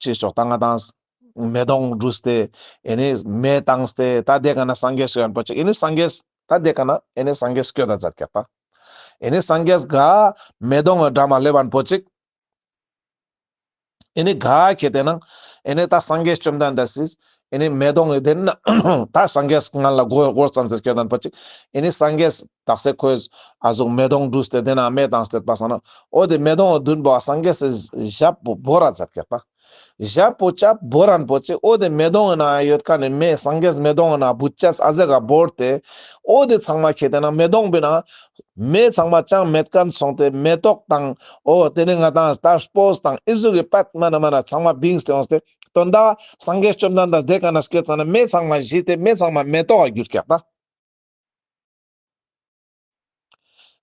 ཅི་ཞོག་ད་ང་དང་མེ་དོང་བྲུས་ཏེ་ཨེ་ནི་མེ་བཏང་སྟེ་ད་དེ་ཀ་ན་སངས་རྒྱས་སྐྱོད་པོ་ཅིག། ཨེ་ནི་སངས་རྒྱས་ད་དེ་ཀ་ན་ཨེ་ནི་སངས་རྒྱས་སྐྱོད་ད་མཛད་ཀྱག་ད། ཨེ་ནི་སངས་རྒྱས་ག་མེ་དོང་གི་འགྲམ་མ་སླེབས་པོ་ཅིག། ཨེ་ནི་ག་ཁེ་ཏེ་ན་ཨེ་ནི་ད་སངས་རྒྱས་བཅོམ་ལྡན་འདས་སི་ཨེ་ནི་མེ་དོང་གི་དེ་ན་ད་སངས་རྒྱས་སྔན་ལ་སྒོ་སྒོ་ཙམ་ཟེར་སྐྱོད་དན་པོ་ཅིག། ཨེ་ནི་སངས་རྒྱས་དག་ས་ཁོས་ཨ་ཟུག་མེ་དོང་བྲུས་ཏེ་དེ་ན་མེ་བཏང་སྟེ་པ་སང་ན་འོ་དེ་མེ་དོང་གི་མདུན་པོ་སངས་རྒྱས་སི་ཞབས་པོ་བོར་ར་མཛད་ཀྱག་ད། ཞབས་པོ་ཅབ་བོར་རན་པོ་ཅིག། འོ་དེ་མེ་དོང་གི་ནང་ཡོད་ཁན་ནི་མེ་སངས་རྒྱས་མེ་དོང་གི་ནང་བུད་ཅེས་ཨ་ཟེ་ག་བོར་ཏེ། འོ་དེ་ཚང་མ་ཁེ་ཏེ་ན་མེ་དོང་པེ་ན་མེ་ཚང་མ་ཅང་མེད་ཁན་སོང་སྟེ་མེ་ཏོག་དང་འོ་དེ་ནི་ང་དང་སྟར་སྤོས་དང་ཨི་ཟུག་གི་པད་མ་ན་མ་ན་ཚང་མ་བིངས་ཏེ་འོངས་ཏེ། དོན་དག་སངས་རྒྱས་བཅོམ་ལྡན་འདས་དེ་ཀ་ན་སྐྱོད་ཙ་ན་མེ་ཚང་མ་ཞི་སྟེ་མེ་ཚང་མ་མེ་ཏོག་ག་གྱུར་ཀྱག་ད།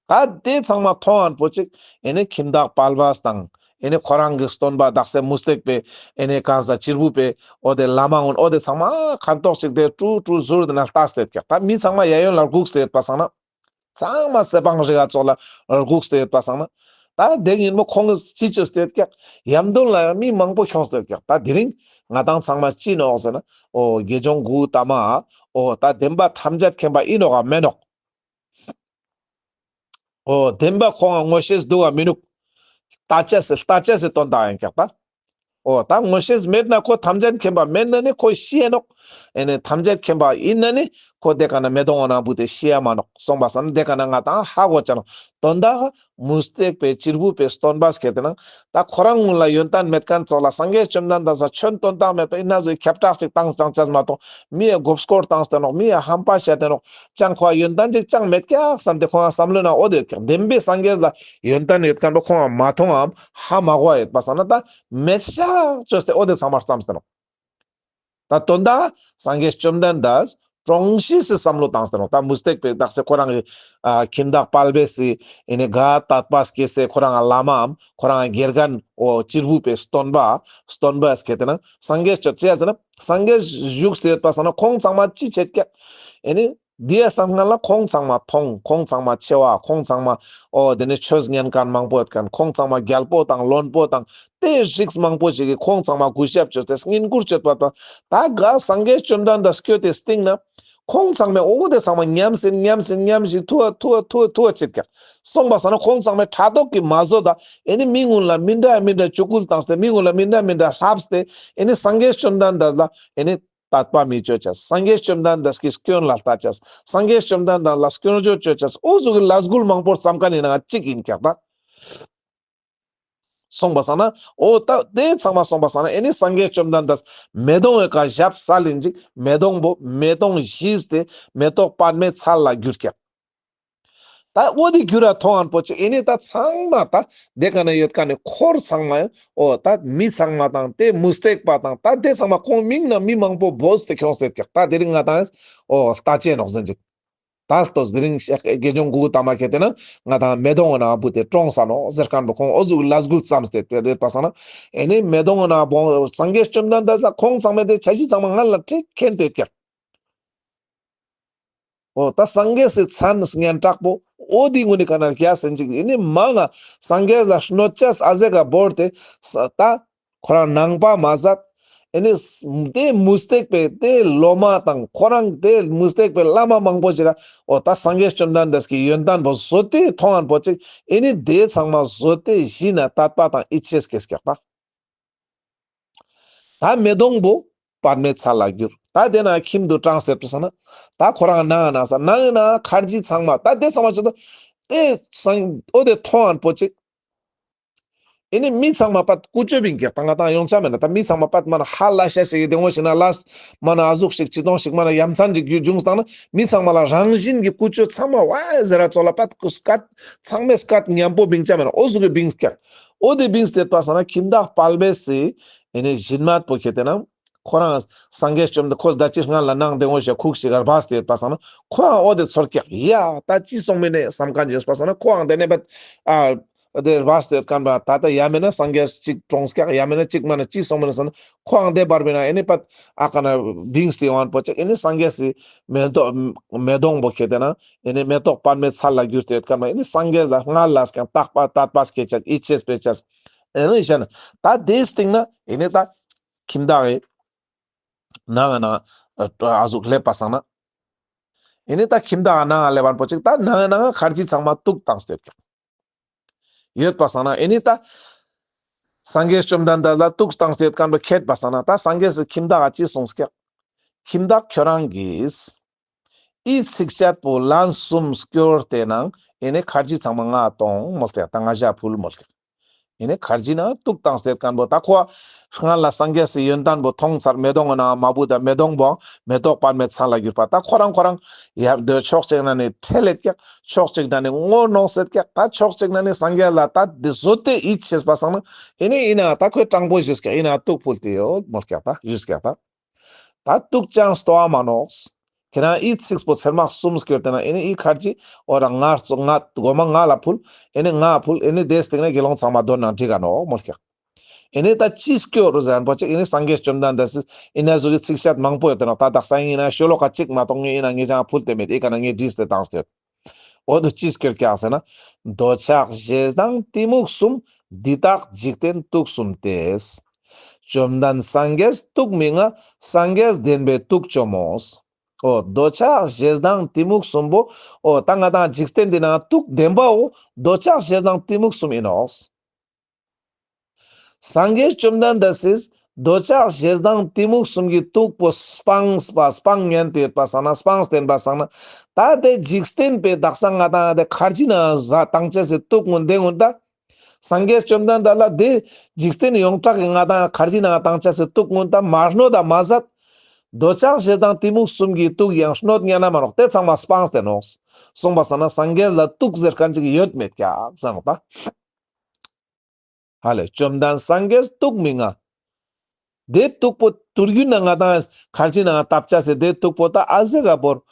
ད་དེ་ཚང་མ་མཐོང་ཡང་པོ་ཅིག། ཨེ་ནི་ཁྱིམ་བདག་དཔལ་བ་དང་ཨེ་ནི་ཁོ་རང་གི་སྟོན་པ་དག་ས་མུ་སྟེགས་པའི་ཨེ་ནི་གང་ཟག་གཅེར་བུ་པའི་འོ་དེ་བླ་མ་གུན་འོ་དེ་ཚང་མ་ཁ་ཐོག་ཅིག་དེ་ཀྲུ་ཀྲུ་ཟུར་དེ་ན་ལྟ་སྟེ་ཡོད་ཀྱག། ད་མི་ཚང་མ་ཡ་ཡོན་ལ་སྒུག་སྟེ་ཡོད་པ་སང་ན། ཚང་མ་སེ་པང་རི་ག་ཙོགས་ལ་སྒུག་སྟེ་ཡོད་པ་སང་ན། ད་དེ་ཉིན་མོ་ཁོང་གི་ཅི་ཅོས་ཏེ་ཡོད་ཀྱག། ཡམ་དུན་ལ་ཡང་མི་མང་པོ་ཁྱོངས་ཏེ་ཡོད་ཀྱག། ད་དེ་རིང་ང་དང་ཚང་མ་ཅི་ནོག་ཟེར་ན། འོ་དགེ་སྦྱོང་གུ་ཏ་མ། འོ་ད་བདེན་པ་ཐམས་ཅད་མཁྱེན་པ་ཨིན་ནོག་ག་མེན་ནོག། འོ་བདེན་པ་ཁོང་ང་མངོན་ཤེས་འདུག་ག་མི་ནུག། ལྟ་ཅེས་སི་ལྟ་ཅེས་སི་དོན་དག་ཨིན་ཀྱག་ད། འོ་ད་མངོན་ཤེས་མེད་ན་ཁོ་ཐམས་ཅད་མཁྱེན་པ་མེད་ན་ནི་ཁོ་ཤི་ཡ་ནོག། ཨེ་ནི་ཐམས་ཅད་མཁྱེན་པ་ཨིན་ན་ནི་ཁོ་དེ་ཀ་ན་མེ་དོང་ང་ན་བུད་དེ་ཤི་ཡ་མ་ནོག། སོང་པ་སང་ན་དེ་ཀ་ན་ང་དང་ཧ་གོ་ཅ་ནོག། དོན་དག་མུ་སྟེགས་པའི་གཅེར་བུ་པའི་སྟོན་པ་སྐྱེ་དེ་ན་ད་ཁོ་རང་གུན་ལ་ཡོན་ཏན་མེད་ཁན་ཙོགས་ལ་སངས་རྒྱས་བཅོམ་ལྡན་འདས་ས་ཆོན་དོན་དག་མེད་པ་ཨིན་ན་ཟོ་ཁྱབ་བསྒྲགས་ཤིག་བཏང་ཅང་ཅས་མ་གཏོགས་མི་ཡ་མགོ་སྐོར་བཏང་སྟེ་ནོག། མི་ཡ་ཧམ་པ་བཤད་དེ་ནོག། ཅང་ཁོ་ཡོན་ཏན་ཅིག་ཅང་མེད་ཀྱག་བསམ་སྟེ་ཁོང་ང་བསམ་བློ་ན་འོ་དེ་ཡོད་ཀྱག། བདེན་པའི་སངས་རྒྱས་ལ་ཡོན་ཏན་ཡོད་ཁན་པོ་ཁོང་ང་མ་མཐོང་ངམ་ཧ་མ་གོ་ཡོད་པ་སང་ན་ད་མེད་ཤག་ཅོས་ཏེ་འོ་དེ་ཚང་མ་བསམ་སྟེ་ནོག། ད་དོན་དག་སངས་རྒྱས་བཅོམ་ལྡན་འདས་གྲོངས་ཤེས་སི་བསམ་བློ་བཏང་སྟེ་ནོག། ད་མུ་སྟེགས་པའི་དག་ས་ཁོ་རང་གི་ཨ་ཁྱིམ་བདག་དཔལ་སྦས་སི་ཨེ་ནི་ག་དད་པ་སྐྱེས་སེ་ཁོ་རང་ང་བླ་མའམ་ཁོ་རང་ང་དགེ་རྒན་འོ་གཅེར་བུ་པའི་སྟོན་པ་སྟོན་པ་སྐྱེ་དེ་ན་སངས་རྒྱས་ཅོ་ཅེས་ཟེར་ན་སངས་རྒྱས་བཞུགས་ཏེ་ཡོད་པ་སང་ན་ཁོང་ཚང་མ་ཅི་བྱེད་ཀྱག། ཨེ་ནི་དེ་ཡ་སང་སྔ་ལ་ཁོང་ཚང་མ་མཐོང་། ཁོང་ཚང་མ་ཆེ་བ། ཁོང་ཚང་མ་འོ་དེ་ནི་ཆོས་ཉན་ཁན་མང་པོ་ཡོད་ཁན། ཁོང་ཚང་མ་རྒྱལ་པོ་དང་བློན་པོ་དང་དེ་རིགས་མང་པོ་ཞིག་གི་ཁོང་ཚང་མ་གུས་ཞབས་ཅོས་ཏེ་བསྙེན་བཀུར་ཅོས་པ་དང་ད་ག་སངས་རྒྱས་བཅོམ་ལྡན་འདས་སྐྱོད་དེ་སྟིང་ན་ཁོང་ཚང་མས་འོ་དེ་ཚང་མ་ཉམས་སིན་ཉམས་སིན་ཉམས་ཤིག་ཐུ་བ་ཐུ་བ་ཐུ་བ་ཐུ་བ་བྱེད་ཀྱག། སོང་པ་སང་ན་ཁོང་ཚང་མས་ཕྲག་དོག་གི་མ་བཟོད་ད་ཨེ་ནི་མི་གུན་ལ་མི་འདྲ་མི་འདྲ་ཆུ་སྐུལ་བཏང་སྟེ་མི་གུན་ལ་མི་འདྲ་མི་འདྲ་ལྷབས་ཏེ་ཨེ་ནི་སངས་རྒྱས་བཅོམ་ལྡན་འདས་ལ་ཨེ་ནི་དད་པ་མི་ཅོ་ཅེས། སངས་རྒྱས་བཅོམ་ལྡན་འདས་ཀྱི་སྐྱོན་ལ་ལྟ་ཅེས། སངས་རྒྱས་བཅོམ་ལྡན་འདས་ལ་སྐྱོན་བརྗོད་ཅོ་ཅེས། འོ་ཟུག་གི་ལས་འགུལ་མང་པོ་བརྩམས་ཁན་ནི་ནང་ང་གཅིག་ཨིན་ཀྱག་ད། སོང་པ་སང་ན་འོ་ད་དེ་ཚང་མ་སོང་པ་སང་ན་ཨེ་ནི་སངས་རྒྱས་བཅོམ་ལྡན་འདས་མེ་དོང་ངི་ཀ་ཞབས་སལ་ཨིན་ཅིག། མེ་དོང་པོ་མེ་དོང་ཞིས་ཏེ་མེ་ཏོག་པདྨའི་ཚལ་ལ་གྱུར་ཀྱག། ད་འོ་དེ་གྱུར་ར་མཐོང་ཡང་པོ་ཅིག། ཨེ་ནི་ད་ཚང་མ་ད་དེ་ཀ་ན་ཡོད་ཁན་ནི་འཁོར་ཚང་མ་ཡང་འོ་ད་མི་ཚང་མ་དང་དེ་མུ་སྟེགས་པ་དང་ད་དེ་ཚང་མ་ཁོང་མིང་ན་མི་མང་པོ་བོས་ཏེ་ཁྱོངས་ཏེ་ཀྱག། ད་དེ་རིང་ང་དང་འོ་ལྟ་ཅེས་ནོག་ཟེར་ཅིག། ད་ལྟོས་དེ་རིང་དགེ་སྦྱོང་གུ་ཏ་མ་ཁྱེར་ཏེ་ན་ང་དང་མེ་དོང་ངི་ནང་བུད་དེ་གྲོངས་ས་ནོག་ཟེར་ཁན་པོ་ཁོང་འོ་ཟུག་ལས་འགུལ་བརྩམས་ཏེ་ཡོད་པ་སང་ན་ཨེ་ནི་མེ་དོང་ངི་ནང་བོ་སངས་རྒྱས་བཅོམ་ལྡན་འདས་ལ་ཁོང་ཚང་མས་དེ་ཆ་ཤི་ཚང་མ་ང་ལ་ཁྲིད་མཁན་དེ་ཀྱག། འོ་ད་སངས་རྒྱས་སི་མཚན་སྙན་གྲགས་པོ་འོ་དེ་གུན་ནི་ཀ་ན་རྒྱས་ཟིན་ཅིག། ཨེ་ནི་མ་ང་སངས་རྒྱས་ལ་གནོད་ཅེས་ཨ་ཟེ་ག་བོར་ཏེ་ས་ད་ཁོ་རང་ནང་པ་མ་ཟད། ཨེ་ནི་དེ་མུ་སྟེགས་པའི་དེ་སློབ་མ་དང་ཁོ་རང་དེ་མུ་སྟེགས་པའི་བླ་མ་མང་པོ་ཞིག་ག་འོ་ད་སངས་རྒྱས་བཅོམ་ལྡན་འདས་ཀྱི་ཡོན་ཏན་པོ་བཟོ་སྟེ་མཐོང་ངན་པོ་ཅིག་ཨེ་ནི་དེ་ཚང་མ་བཟོ་སྟེ་ཞི་ན་དད་པ་དང་ཡིད་ཆེས་སྐྱེས་ཀྱག་ད། ད་མེ་དོང་པོ་པདྨའི་ཚལ་ལ་གྱུར། ད་དེ་ན་ཁྱིམ་དུ་དྲངས་ཏེ་ཡོད་པ་སང་ན་ད་ཁོ་རང་ནང་ན་ས་ནང་ན་ཁར་ཇི་ཚང་མ་ད་དེ་ཚང་མ་ཆེད་དུ་དེ་སང་འོ་དེ་མཐོང་ངན་པོ་ཅིག་ཨེ་ནི་མི་ཚང་མ་པད་ཀུ་ཅོ་བིང་ཀྱག་ད་ང་དང་ཡོང་ཆ་མེད་ན་ད་མི་ཚང་མ་པད་མ་ན་ཧ་ལ་ཤ་ཞིག་གི་དེ་ངོ་ཞིག་ན་ལ་མ་ན་ཨ་ཟུག་ཞིག་ཅི་དོང་ཞིག་མ་ན་ཡ་མཚན་ཅིག་རྒྱུ་བྱུང་སྟངས་ན་མི་ཚང་མ་ལ་རང་བཞིན་གྱི་ཀུ་ཅོ་ཚང་མ་ཝ་ཟེར་ར་ཙོགས་ལ་པད་ཀུ་སྐད་ཚང་མས་སྐད་ཉམ་པོ་བིང་ཆ་མེད་ན་འོ་ཟུག་གི་བིང་ཀྱག་འོ་དེ་བིང་སྟེ་ཡོད་པ་སང་ན་ཁྱིམ་བདག་དཔལ་བེ་སི་ཨེ་ནི་བཞིན་མེད་པོ་ཁྱེད་དེ་ན་ཁོ་རང་སངས་རྒྱས་བཅོམ་ལྡན་ཁོ་ད་ཅི་སྔ་ལ་ནང་དེ་ངོ་ཞིག་ཁུག་ཞིག་གར་བས་ཏེ་ཡོད་པ་སང་ན་ཁོའང་འོ་དེ་ཚོར་ཀྱག་ཡ་ད་ཅི་སོང་མིན་ནས་བསམ་མཁན་ཅིག་ཡོད་པ་སང་ན་ཁོའང་དེ་ནས་པད་ཨ་དེ་བས་ཏེ་ཡོད་མཁན་པ་ད་ད་ཡ་མེད་ན་སངས་རྒྱས་ཅིག་གྲོངས་ཀྱག་ཡ་མེད་ན་ཅིག་མ་ན་ཅི་སོང་མིན་ནས་སང་ན་ཁོའང་དེ་བར་མིན་ན་ཨེ་ནི་པད་ཨ་ཀ་ན་བིང་སྟེ་ཡོང་ངན་པོ་ཅིག་ཨེ་ནི་སངས་རྒྱས་སི་མེ་ཏོག་མེ་དོང་པོ་ཁྱེད་དེ་ན་ཨེ་ནི་མེ་ཏོག་པདྨའི་ཚལ་ལ་གྱུར་ཏེ་ཡོད་མཁན་པ་ཨེ་ནི་སངས་རྒྱས་ལ་སྔ་ལ་ཡང་དད་པ་དད་པ་སྐྱེ་ཅེས་ཡིད་ཆེས་སྐྱེ་ཅེས་ཨེ་ནི་ཞེ་ན་ད་དེའི་སྟེང་ན་ཨེ་ནི་ད་ཁྱིམ་བདག་གི་ནང་ན་ཨ་ཟུག་སླེབས་པ་སང་ན། ཨེ་ནི་ད་ཁྱིམ་བདག་ནང་ལེབ་པོ་ཅིག་ད་ནང་ནང་ཁར་ཇི་ཚང་མ་དུག་བཏང་སྟེ་ཡོད་པ་སང་ན། ཨེ་ནི་ད་སངས་རྒྱས་བཅོམ་ལྡན་འདས་ལ་དུག་བཏང་སྟེ་ཡོད་མཁན་པོ་ཁྱེད་པ་སང་ན་ད་སངས་རྒྱས་སི་ཁྱིམ་བདག་ག་ཅི་གསུངས་ཀྱག་ཁྱིམ་བདག་ཁྱོད་རང་གིས་འི་ཚིགས་བཅད་པོ་ལན་གསུམ་སྐྱོར་ཏེ་ནང་ཨེ་ནི་ཁར་ཇི་ཚང་མ་ང་གཏོང་མོལ་ཏེ་ད་ང་ཞ་ཕུལ་མོལ་ཀྱག་ཨེ་ནི་ཁར་ཇི་ནང་དུག་བཏང་སྟེ་ཡོད་མཁན་པོ་ད་ཁོ་སྔ་ལ་སངས་རྒྱས་སི་ཡོན་ཏན་པོ་མཐོང་ཚར། མེ་དོང་ནང་མ་བུད་ད་མེ་དོང་པོ་མེ་ཏོག་པདྨའི་ཚལ་ལ་གྱུར་པ་ད་ཁོ་རང་ཁོ་རང་ཡབ་དེ་ཕྱོགས་གཅིག་ན་ནི་ཁྲེལ་ལད་ཀྱག་ཕྱོགས་གཅིག་ན་ནི་ངོ་གནོང་སེད་ཀྱག་ད་ཕྱོགས་གཅིག་ན་ནི་སངས་རྒྱས་ལ་ད་དེ་བཟོ་སྟེ་ཡིད་ཆེས་པ་སང་ན་ཨེ་ནི་ཨིན་ན་ད་ཁོས་དྲང་པོ་ཞུས་ཀྱག་ཨིན་ན་དུག་ཕུལ་ཏེ་ཡོད་མོལ་ཀྱག་ད་ཞུས་ཀྱག་ད། ད་དུག་ཅང་སྟོ་བ་མ་ནོག་ཁྱེད་རང་འི་ཚིགས་པོ་ཚེར་མ་གསུམ་སྐྱོར་ཏེ་ན་ཨེ་ནི་འི་ཁར་ཇི་འོ་རང་ང་ཚོ་ང་གོ་མ་ང་ལ་ཕུལ། ཨེ་ནི་ང་ཕུལ། ཨེ་ནི་དེ་སྟེང་ན་དགེ་སློང་ཚང་མ་དོན་ནང་འགྲིག་ག་ནོག་མོལ་ཀྱག་ཨེ་ནི་ད་ཅི་སྐྱོར་རུ་ཟེར་མཁན་པོ་ཅིག་ཨེ་ནི་སངས་རྒྱས་བཅོམ་ལྡན་འདས་སི་ཨེ་ནི་ཟུག་གི་ཚིགས་བཅད་མང་པོ་ཡོད་དེ་ནོག་ད་དག་ས་ཨིན་ན་ཤོ་ལོ་ཀ་གཅིག་མ་གཏོགས་ངས་ཨིན་ན་ངས་ཅང་ཕུལ་ཏེ་མེད། ཨེ་ཀ་ན་ངས་བྲིས་ཏེ་བཏང་སྟེ་ཡོད། འོ་དོ་ཅི་སྐྱོར་ཀྱག་ཟེར་ན། འདོད་ཆགས་ཞེ་སྡང་གཏི་མུག་གསུམ། འདི་དག་འཇིག་རྟེན་དུག་གསུམ་སྟེ། བཅོམ་ལྡན་སངས་རྒྱས་དུག་མི་མངའ། སངས་རྒྱས་བདེན་པས་དུག་བཅོམ་མོ། འོ་འདོད་ཆགས་ཞེ་སྡང་གཏི་མུག་གསུམ་པོ་འོ་ད་ང་དང་འཇིག་རྟེན་འདི་ན་དུག་བདེན་པའོ། འདོད་ཆགས་ཞེ་སྡང་གཏི་མུག་གསུམ་ཨིན་ནོག་སངས་རྒྱས་བཅོམ་ལྡན་འདས་སིས་འདོད་ཆགས་ཞེ་སྡང་གཏི་མུག་གསུམ་གྱི་དུག་པོ་སྤངས་པ་སྤང་ཉན་ཏེ་ཡོད་པ་སང་ན་སྤངས་ཏེ་ཡིན་པ་སང་ན་ད་དེ་འཇིག་རྟེན་པའི་དག་ས་ང་དང་དེ་ཁར་ཇི་ནང་ཟ་བཏང་ཅེས་སི་དུག་གུན་དེ་གུན་ད་སངས་རྒྱས་བཅོམ་ལྡན་འདས་ལ་དེ་འཇིག་རྟེན་ཡོངས་གྲགས་ཀྱི་ང་དང་ཁར་ཇི་ནང་བཏང་ཅེས་སི་དུག་གུན་ད་མ་གནོད་ད་མ་ཟད། འདོད་ཆགས་ཞེ་སྡང་གཏི་མུག་གསུམ་གྱི་དུག་ཡང་གནོད་ཉན་ན་མ་ནོག་དེ་ཚང་མ་སྤངས་ཏེ་ནོག་གསུངས་པ་སང་ན་སངས་རྒྱས་ལ་དུག་ཟེར་མཁན་ཅིག་ཡོད་མེད་ཀྱག་ཟེར་ནོག་ད། ཧ་ལེ། བཅོམ་ལྡན་སངས་རྒྱས་དུག་མི་མངའ། དེ་དུག་པོ་དུར་རྒྱུན་ན་ང་དང་ཁར་ཇི་ནང་བཏབ་ཅེས་སི་དེ་དུག་པོ་ད་ཨ་ཟེ་ག་བོར།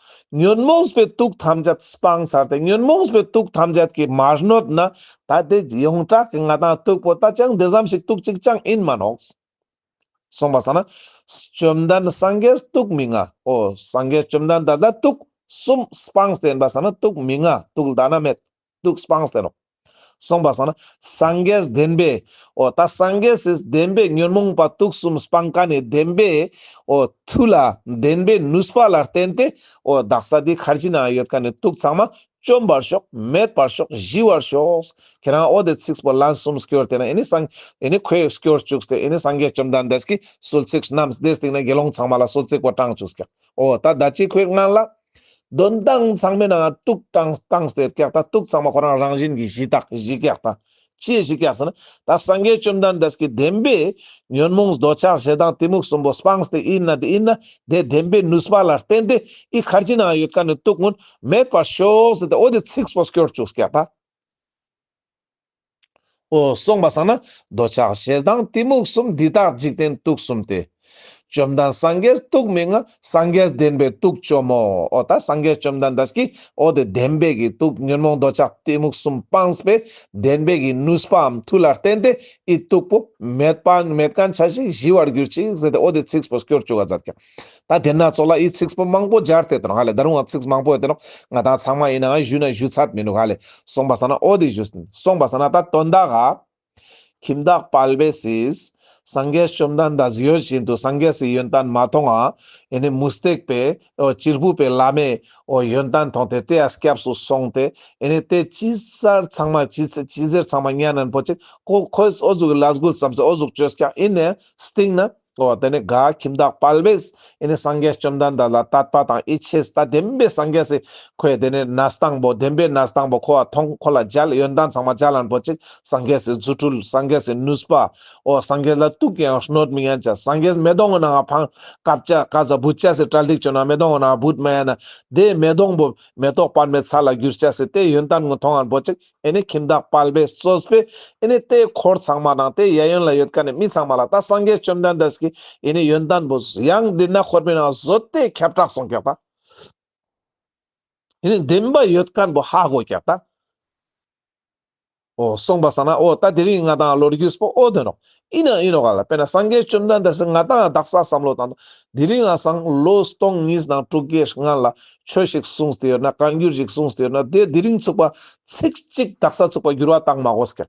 ཉོན་མོངས་པའི་དུག་ཐམས་ཅད་སྤངས་ཚར་ཏེ་ཉོན་མོངས་པའི་དུག་ཐམས་ཅད་ཀྱིས་མ་གནོད་ན་ད་དེ་ཡོངས་གྲགས་ཀྱི་ང་དང་དུག་པོ་ད་ཅང་དེ་ཙམ་ཞིག་དུག་ཅིག་ཅང་ཨིན་མ་ནོག་གསུངས་པ་སང་ན། བཅོམ་ལྡན་སངས་རྒྱས་དུག་མི་མངའ། འོ་སངས་རྒྱས་བཅོམ་ལྡན་འདས་ལ་དུག་གསུམ་སྤངས་ཏེ་ཡིན་པ་སང་ན་དུག་མི་མངའ། དུག་ལྡན་ན་མེད། དུག་སྤངས་ཏེ་ནོག་གསུངས་པ་སང་ན་སངས་རྒྱས་བདེན་པས། འོ་ད་སངས་རྒྱས་སི་བདེན་པས་ཉོན་མོངས་པ་དུག་གསུམ་སྤང་མཁན་ནི་བདེན་པས། འོ་མཐུ་ལ་བདེན་པའི་ནུས་པ་ལ་བརྟེན་ཏེ། འོ་དག་ས་དེ་ཁར་ཇི་ན་ཡོད་མཁན་ནི་དུག་ཚང་མ་བཅོམ་པར་ཤོག་མེད་པར་ཤོག་ཞི་བར་ཤོག་ཁྱེད་རང་འོ་དེ་ཚིགས་པོ་ལན་གསུམ་སྐྱོར་ཏེ་ན་ཨེ་ནི་སངས་ཨེ་ནི་ཁོས་སྐྱོར་བཅུག་སྟེ་ཨེ་ནི་སངས་རྒྱས་བཅོམ་ལྡན་འདས་ཀྱིས་གསོལ་ཚིགས་བསྣམས་ཏེ་སྟིང་ནེ་དགེ་སློང་ཚང་མ་ལ་གསོལ་ཚིགས་པོ་དྲངས་བཅུག་ཀྱག་འོ་ད་ད་ཅི་ཁོའི་སྔན་ལ། དོན་དག་ཚང་མའི་ནང་དུག་བཏང་བཏང་སྟེ་ཀྱག་ད་དུག་ཚང་མ་ཁོ་རང་རང་བཞིན་གྱི་ཞི་དག་ཞི་ཀྱག་ད། ཅི་ཞི་ཀྱག་ཟེར་ན། ད་སངས་རྒྱས་བཅོམ་ལྡན་འདས་ཀྱི་བདེན་པས་ཉོན་མོངས་འདོད་ཆགས་ཞེ་སྡང་གཏི་མུག་གསུམ་པོ་སྤངས་ཏེ་ཨིན་ན་དེ་ཨིན་ན་དེ་བདེན་པའི་ནུས་པ་ལ་བརྟེན་ཏེ་ཨི་ཁར་ཇི་ནང་ཡོད་མཁན་ནི་དུག་གུན་མེད་པར་ཤོག་ཟེར་ཏེ་འོ་དེ་ཚིགས་པོ་སྐྱོར་བཅུག་ཀྱག་ད། འོ་གསུངས་པ་སང་ན། འདོད་ཆགས་ཞེ་སྡང་གཏི་མུག་གསུམ། འདི་དག་འཇིག་རྟེན་དུག་གསུམ་སྟེ། བཅོམ་ལྡན་སངས་རྒྱས་དུག་མི་མངའ། སངས་རྒྱས་བདེན་པས་དུག་བཅོམ་མོ། འོ་ད་སངས་རྒྱས་བཅོམ་ལྡན་འདས་ཀྱིས་འོ་དེ་བདེན་པའི་གི་དུག་ཉོན་མོངས་འདོད་ཆགས་གཏི་མུག་གསུམ་སྤངས་པའི་བདེན་པའི་གི་ནུས་པའམ་མཐུ་ལ་བརྟེན་ཏེ་ཨི་དུག་པོ་མེད་པ་མེད་མཁན་ཆ་ཞིག་ཞི་བར་གྱུར་ཅིག་ཟེར་ཏེ་འོ་དེ་ཚིགས་པོ་སྐྱོར་བཅུག་ག་མཛད་ཀྱག་ད་དེ་ན་ཚོགས་ལ་ཨི་ཚིགས་པོ་མང་པོ་སྦྱར་ཏེ་དོན་ཧ་ལེ་ད་རུང་ང་ཚིགས་མང་པོ་ཡོད་དེ་ནོག་ང་ད་ཚང་མ་ཨིན་ན་ང་ཞུ་ན་ཞུ་ཚར་མི་ནུག་ཧ་ལེ། གསུངས་པ་སང་ན་འོ་དེ་ཞུ་གསུངས་པ་སང་ན་ད་དོན་དག་ག་ཁྱིམ་བདག་དཔལ་བེ་སིས་སངས་རྒྱས་བཅོམ་ལྡན་འདས་ཡོད་བཞིན་དུ་སངས་རྒྱས་སི་ཡོན་ཏན་མ་མཐོང་ང་། ཨེ་ནི་མུ་སྟེགས་པའི་འོ་གཅེར་བུ་པའི་བླ་མའི་འོ་ཡོན་ཏན་མཐོང་སྟེ་དེ་ཡ་སྐྱབས་སུ་སོང་སྟེ། ཨེ་ནི་དེ་ཅི་ཟེར་ཚང་མ་ཅི་ཅི་ཟེར་ཚང་མ་ཉན་ན་པོ་ཅིག་ཁོ་ཁོས་འོ་ཟུག་གི་ལས་འགུལ་བརྩམས་སེ་འོ་ཟུག་བཅོས་ཀྱང་ཨིན་ནའང་སྟིང་ནེ། འོ་དེ་ནེ་ག་ཁྱིམ་བདག་དཔལ་བེས་ཨེ་ནི་སངས་རྒྱས་བཅོམ་ལྡན་འདས་ལ་དད་པ་དང་ཡིད་ཆེས་ད་བདེན་པའི་སངས་རྒྱས་སི་ཁོའི་དེ་ནེ་གནས་སྟངས་པོ་བདེན་པའི་གནས་སྟངས་པོ་ཁོ་ལ་མཐོང་ཁོ་ལ་མཇལ་ཡོན་ཏན་ཚང་མ་མཇལ་ལན་པོ་ཅིག་སངས་རྒྱས་སི་རྫུ་འཕྲུལ་སངས་རྒྱས་སི་ནུས་པ། འོ་སངས་རྒྱས་ལ་གཏུག་ཀྱང་གནོད་མི་ཉན་ཅ། སངས་རྒྱས་མེ་དོང་ནང་ཕང་ཀབ་ཅ་ཀ་ཙ་བུད་ཅ་སི་གྲ་སྒྲིག་བཅོ་ན་མེ་དོང་ནང་བུད་མ་ཡན་ན་དེ་མེ་དོང་པོ་མེ་ཏོག་པད་མའི་ཚལ་ལ་འགྱུར་ཅ་སི་དེ་ཡོན་ཏན་ངུ་མཐོང་ངན་པོ་ཅིག་ཨེ་ནི་ཁྱིམ་བདག་དཔལ་བེས་གཙོས་པའི་ཨེ་ནི་དེ་འཁོར་ཚང་མ་དང་དེ་གཡས་གཡོན་ལ་ཡོད་ཁན་ནི་མི་ཚང་མ་ལ་ད་སངས་རྒྱས་བཅོམ་ལྡན་འདས་ཀྱི་ཨེ་ནི་ཡོན་ཏན་པོ་ཡང་འདི་ན་འཁོར་བའི་ནང་བཟོ་སྟེ་ཁྱབ་བསྒྲགས་སོང་ཀྱག་ད། ཨེ་ནི་བདེན་པ་ཡོད་ཁན་པོ་ཧ་གོ་ཀྱག་ད། འོ་སོང་པ་སང་ན་འོ་ད་དེ་རིང་ང་དང་ལོ་རྒྱུས་པོ་འོ་དེ་ནོག་ཨིན་ན་ཨིན་ནོག་ག་ལ། དཔེར་ན་སངས་རྒྱས་བཅོམ་ལྡན་འདས་སི་ང་དང་དག་ས་བསམ་བློ་བཏང་དུ་དེ་རིང་ང་སང་ལོ་སྟོང་གཉིས་དང་དྲུག་བརྒྱའི་སྔན་ལ་ཆོས་ཤིག་གསུངས་ཏེ་ཡོད་ན་བཀའ་འགྱུར་ཞིག་གསུངས་ཏེ་ཡོད་ན་དེ་དེ་རིང་ཚུག་པ་ཚིག་གཅིག་དག་ས་ཚུག་པ་འགྱུར་བ་བཏང་མ་དགོས་ཀྱག་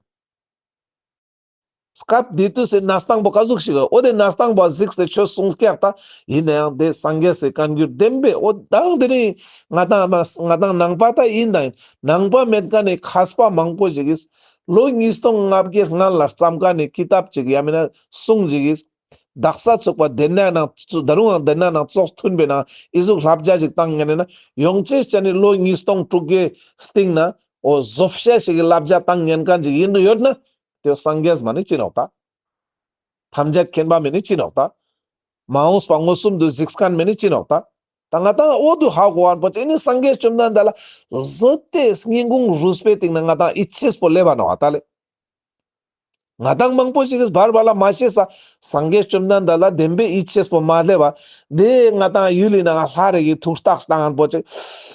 སྐབས་དེ་དུས་སི་གནས་སྟངས་པོ་ག་ཟུག་ཞིག་འོ་དེ་གནས་སྟངས་པོ་གཟིགས་ཏེ་ཆོས་གསུངས་ཀྱག་ད། ཨིན་ནའང་དེ་སངས་རྒྱས་སི་བཀའ་འགྱུར་བདེན་པའི་འོ་དང་དེ་རིང་ང་དང་ང་དང་ནང་པ་ད་ཨིན་དང་ནང་པ་མེད་ཁན་ནི་མཁས་པ་མང་པོ་ཞིག་གིས་ལོ་ཉིས་སྟོང་ལྔ་བརྒྱའི་སྔན་ལ་བརྩམས་ཁན་ནི་ཀི་ཏབ་ཅིག་ཡང་མིན་ན་གསུང་ཅིག་གིས་དག་ས་ཚུག་པ་དེ་ན་ནང་ད་རུང་ཡང་དེ་ན་ནང་ཙོགས་མཐུན་པའི་ནང་ཨི་ཟུག་བསླབ་བྱ་ཞིག་བཏང་ངན་ན་ཡོང་ཅེས་ཅན་ནི་ལོ་ཉིས་སྟོང་དྲུག་བརྒྱའི་སྟིང་ན་འོ་བཟོ་བཤད་ཞིག་གི་བསླབ་བྱ་བཏང་ངན་ཁན་ཅིག་ཨིན་དུ་ཡོད་ན་དེ་སངས་རྒྱས་མ་ནི་ཅི་ནོག་ད། ཐམས་ཅད་མཁྱེན་པ་མ་ནི་ཅི་ནོག་ད། མ་འོངས་པ་མངོན་སུམ་དུ་གཟིགས་ཁན་མ་ནི་ཅི་ནོག་ད། ད་ང་དང་འོ་དུ་ཧ་གོ་བ་པོ་ཅི་ནི་སངས་རྒྱས་བཅོམ་ལྡན་འདས་ལ་བཟོ་སྟེ་སྙིང་ཁུང་རུས་པའི་སྟེང་ན་ང་དང་ཡིད་ཆེས་པོ་སླེབས་པ་ནོག་ད་ལེ། ང་དང་མང་པོ་ཞིག་གིས་བར་བར་ལ་མ་ཤེས་ས་སངས་རྒྱས་བཅོམ་ལྡན་འདས་ལ་བདེན་པའི་ཡིད་ཆེས་པོ་མ་སླེབས་པ། དེ་ང་དང་ཡུལ་ལི་ནང་ལྷ་རེ་གི་ཐུགས་རྟགས་བཏང་ངན་པོ་ཅིག་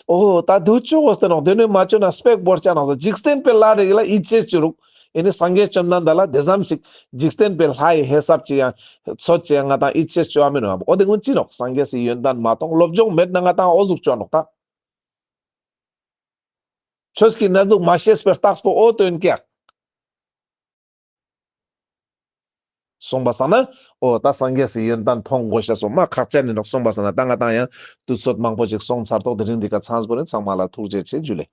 འོ་ད་དུ་ཅོ་གོས་ཏེ་ནོག་དེ་ནི་མ་ཅོ་ན་སྤེག་བོར་ཅ་ནོག་ས་འཇིག་རྟེན་པའི་ལྷ་རེ་གི་ལ་ཡིད་ཆེས་ཅོ་རུག་ཨེ་ནི་སངས་རྒྱས་བཅོམ་ལྡན་འདས་ལ་དེ་ཙམ་ཞིག་འཇིག་རྟེན་པའི་ལྷ་ཡི་ཧེ་སབ་ཅིག་ཡང་ཚོད་ཅིག་ཡང་ང་དང་ཡིད་ཆེས་ཅོ་བ་མི་ནོག་འོ་དེ་ཀུན་ཅི་ནོག་སངས་རྒྱས་སི་ཡོན་ཏན་མ་མཐོང་སློབ་སྦྱོང་མེད་ན་ང་དང་འོ་ཟུག་ཅོ་ནོག་ད། ཆོས་ཀྱི་གནས་ལུགས་མ་ཤེས་པའི་རྟགས་པོ་འོ་དོན་ཀྱག་སོང་པ་སང་ན་འོ་ད་སངས་རྒྱས་སི་ཡོན་ཏན་མཐོང་དགོས་ཤེས་སོ་མ་ཁག་ཅན་ནི་ནོག་སོང་པ་སང་ན་ད་ང་དང་ཡང་དུས་ཚོད་མང་པོ་ཞིག་སོང་ཚར་ཏོག་དེ་རིང་འདི་ཀ་ཚང་པོ་རེ་ཚང་མ་ལ་ཐུགས་རྗེ་ཆེ་ཇུ་ལེ།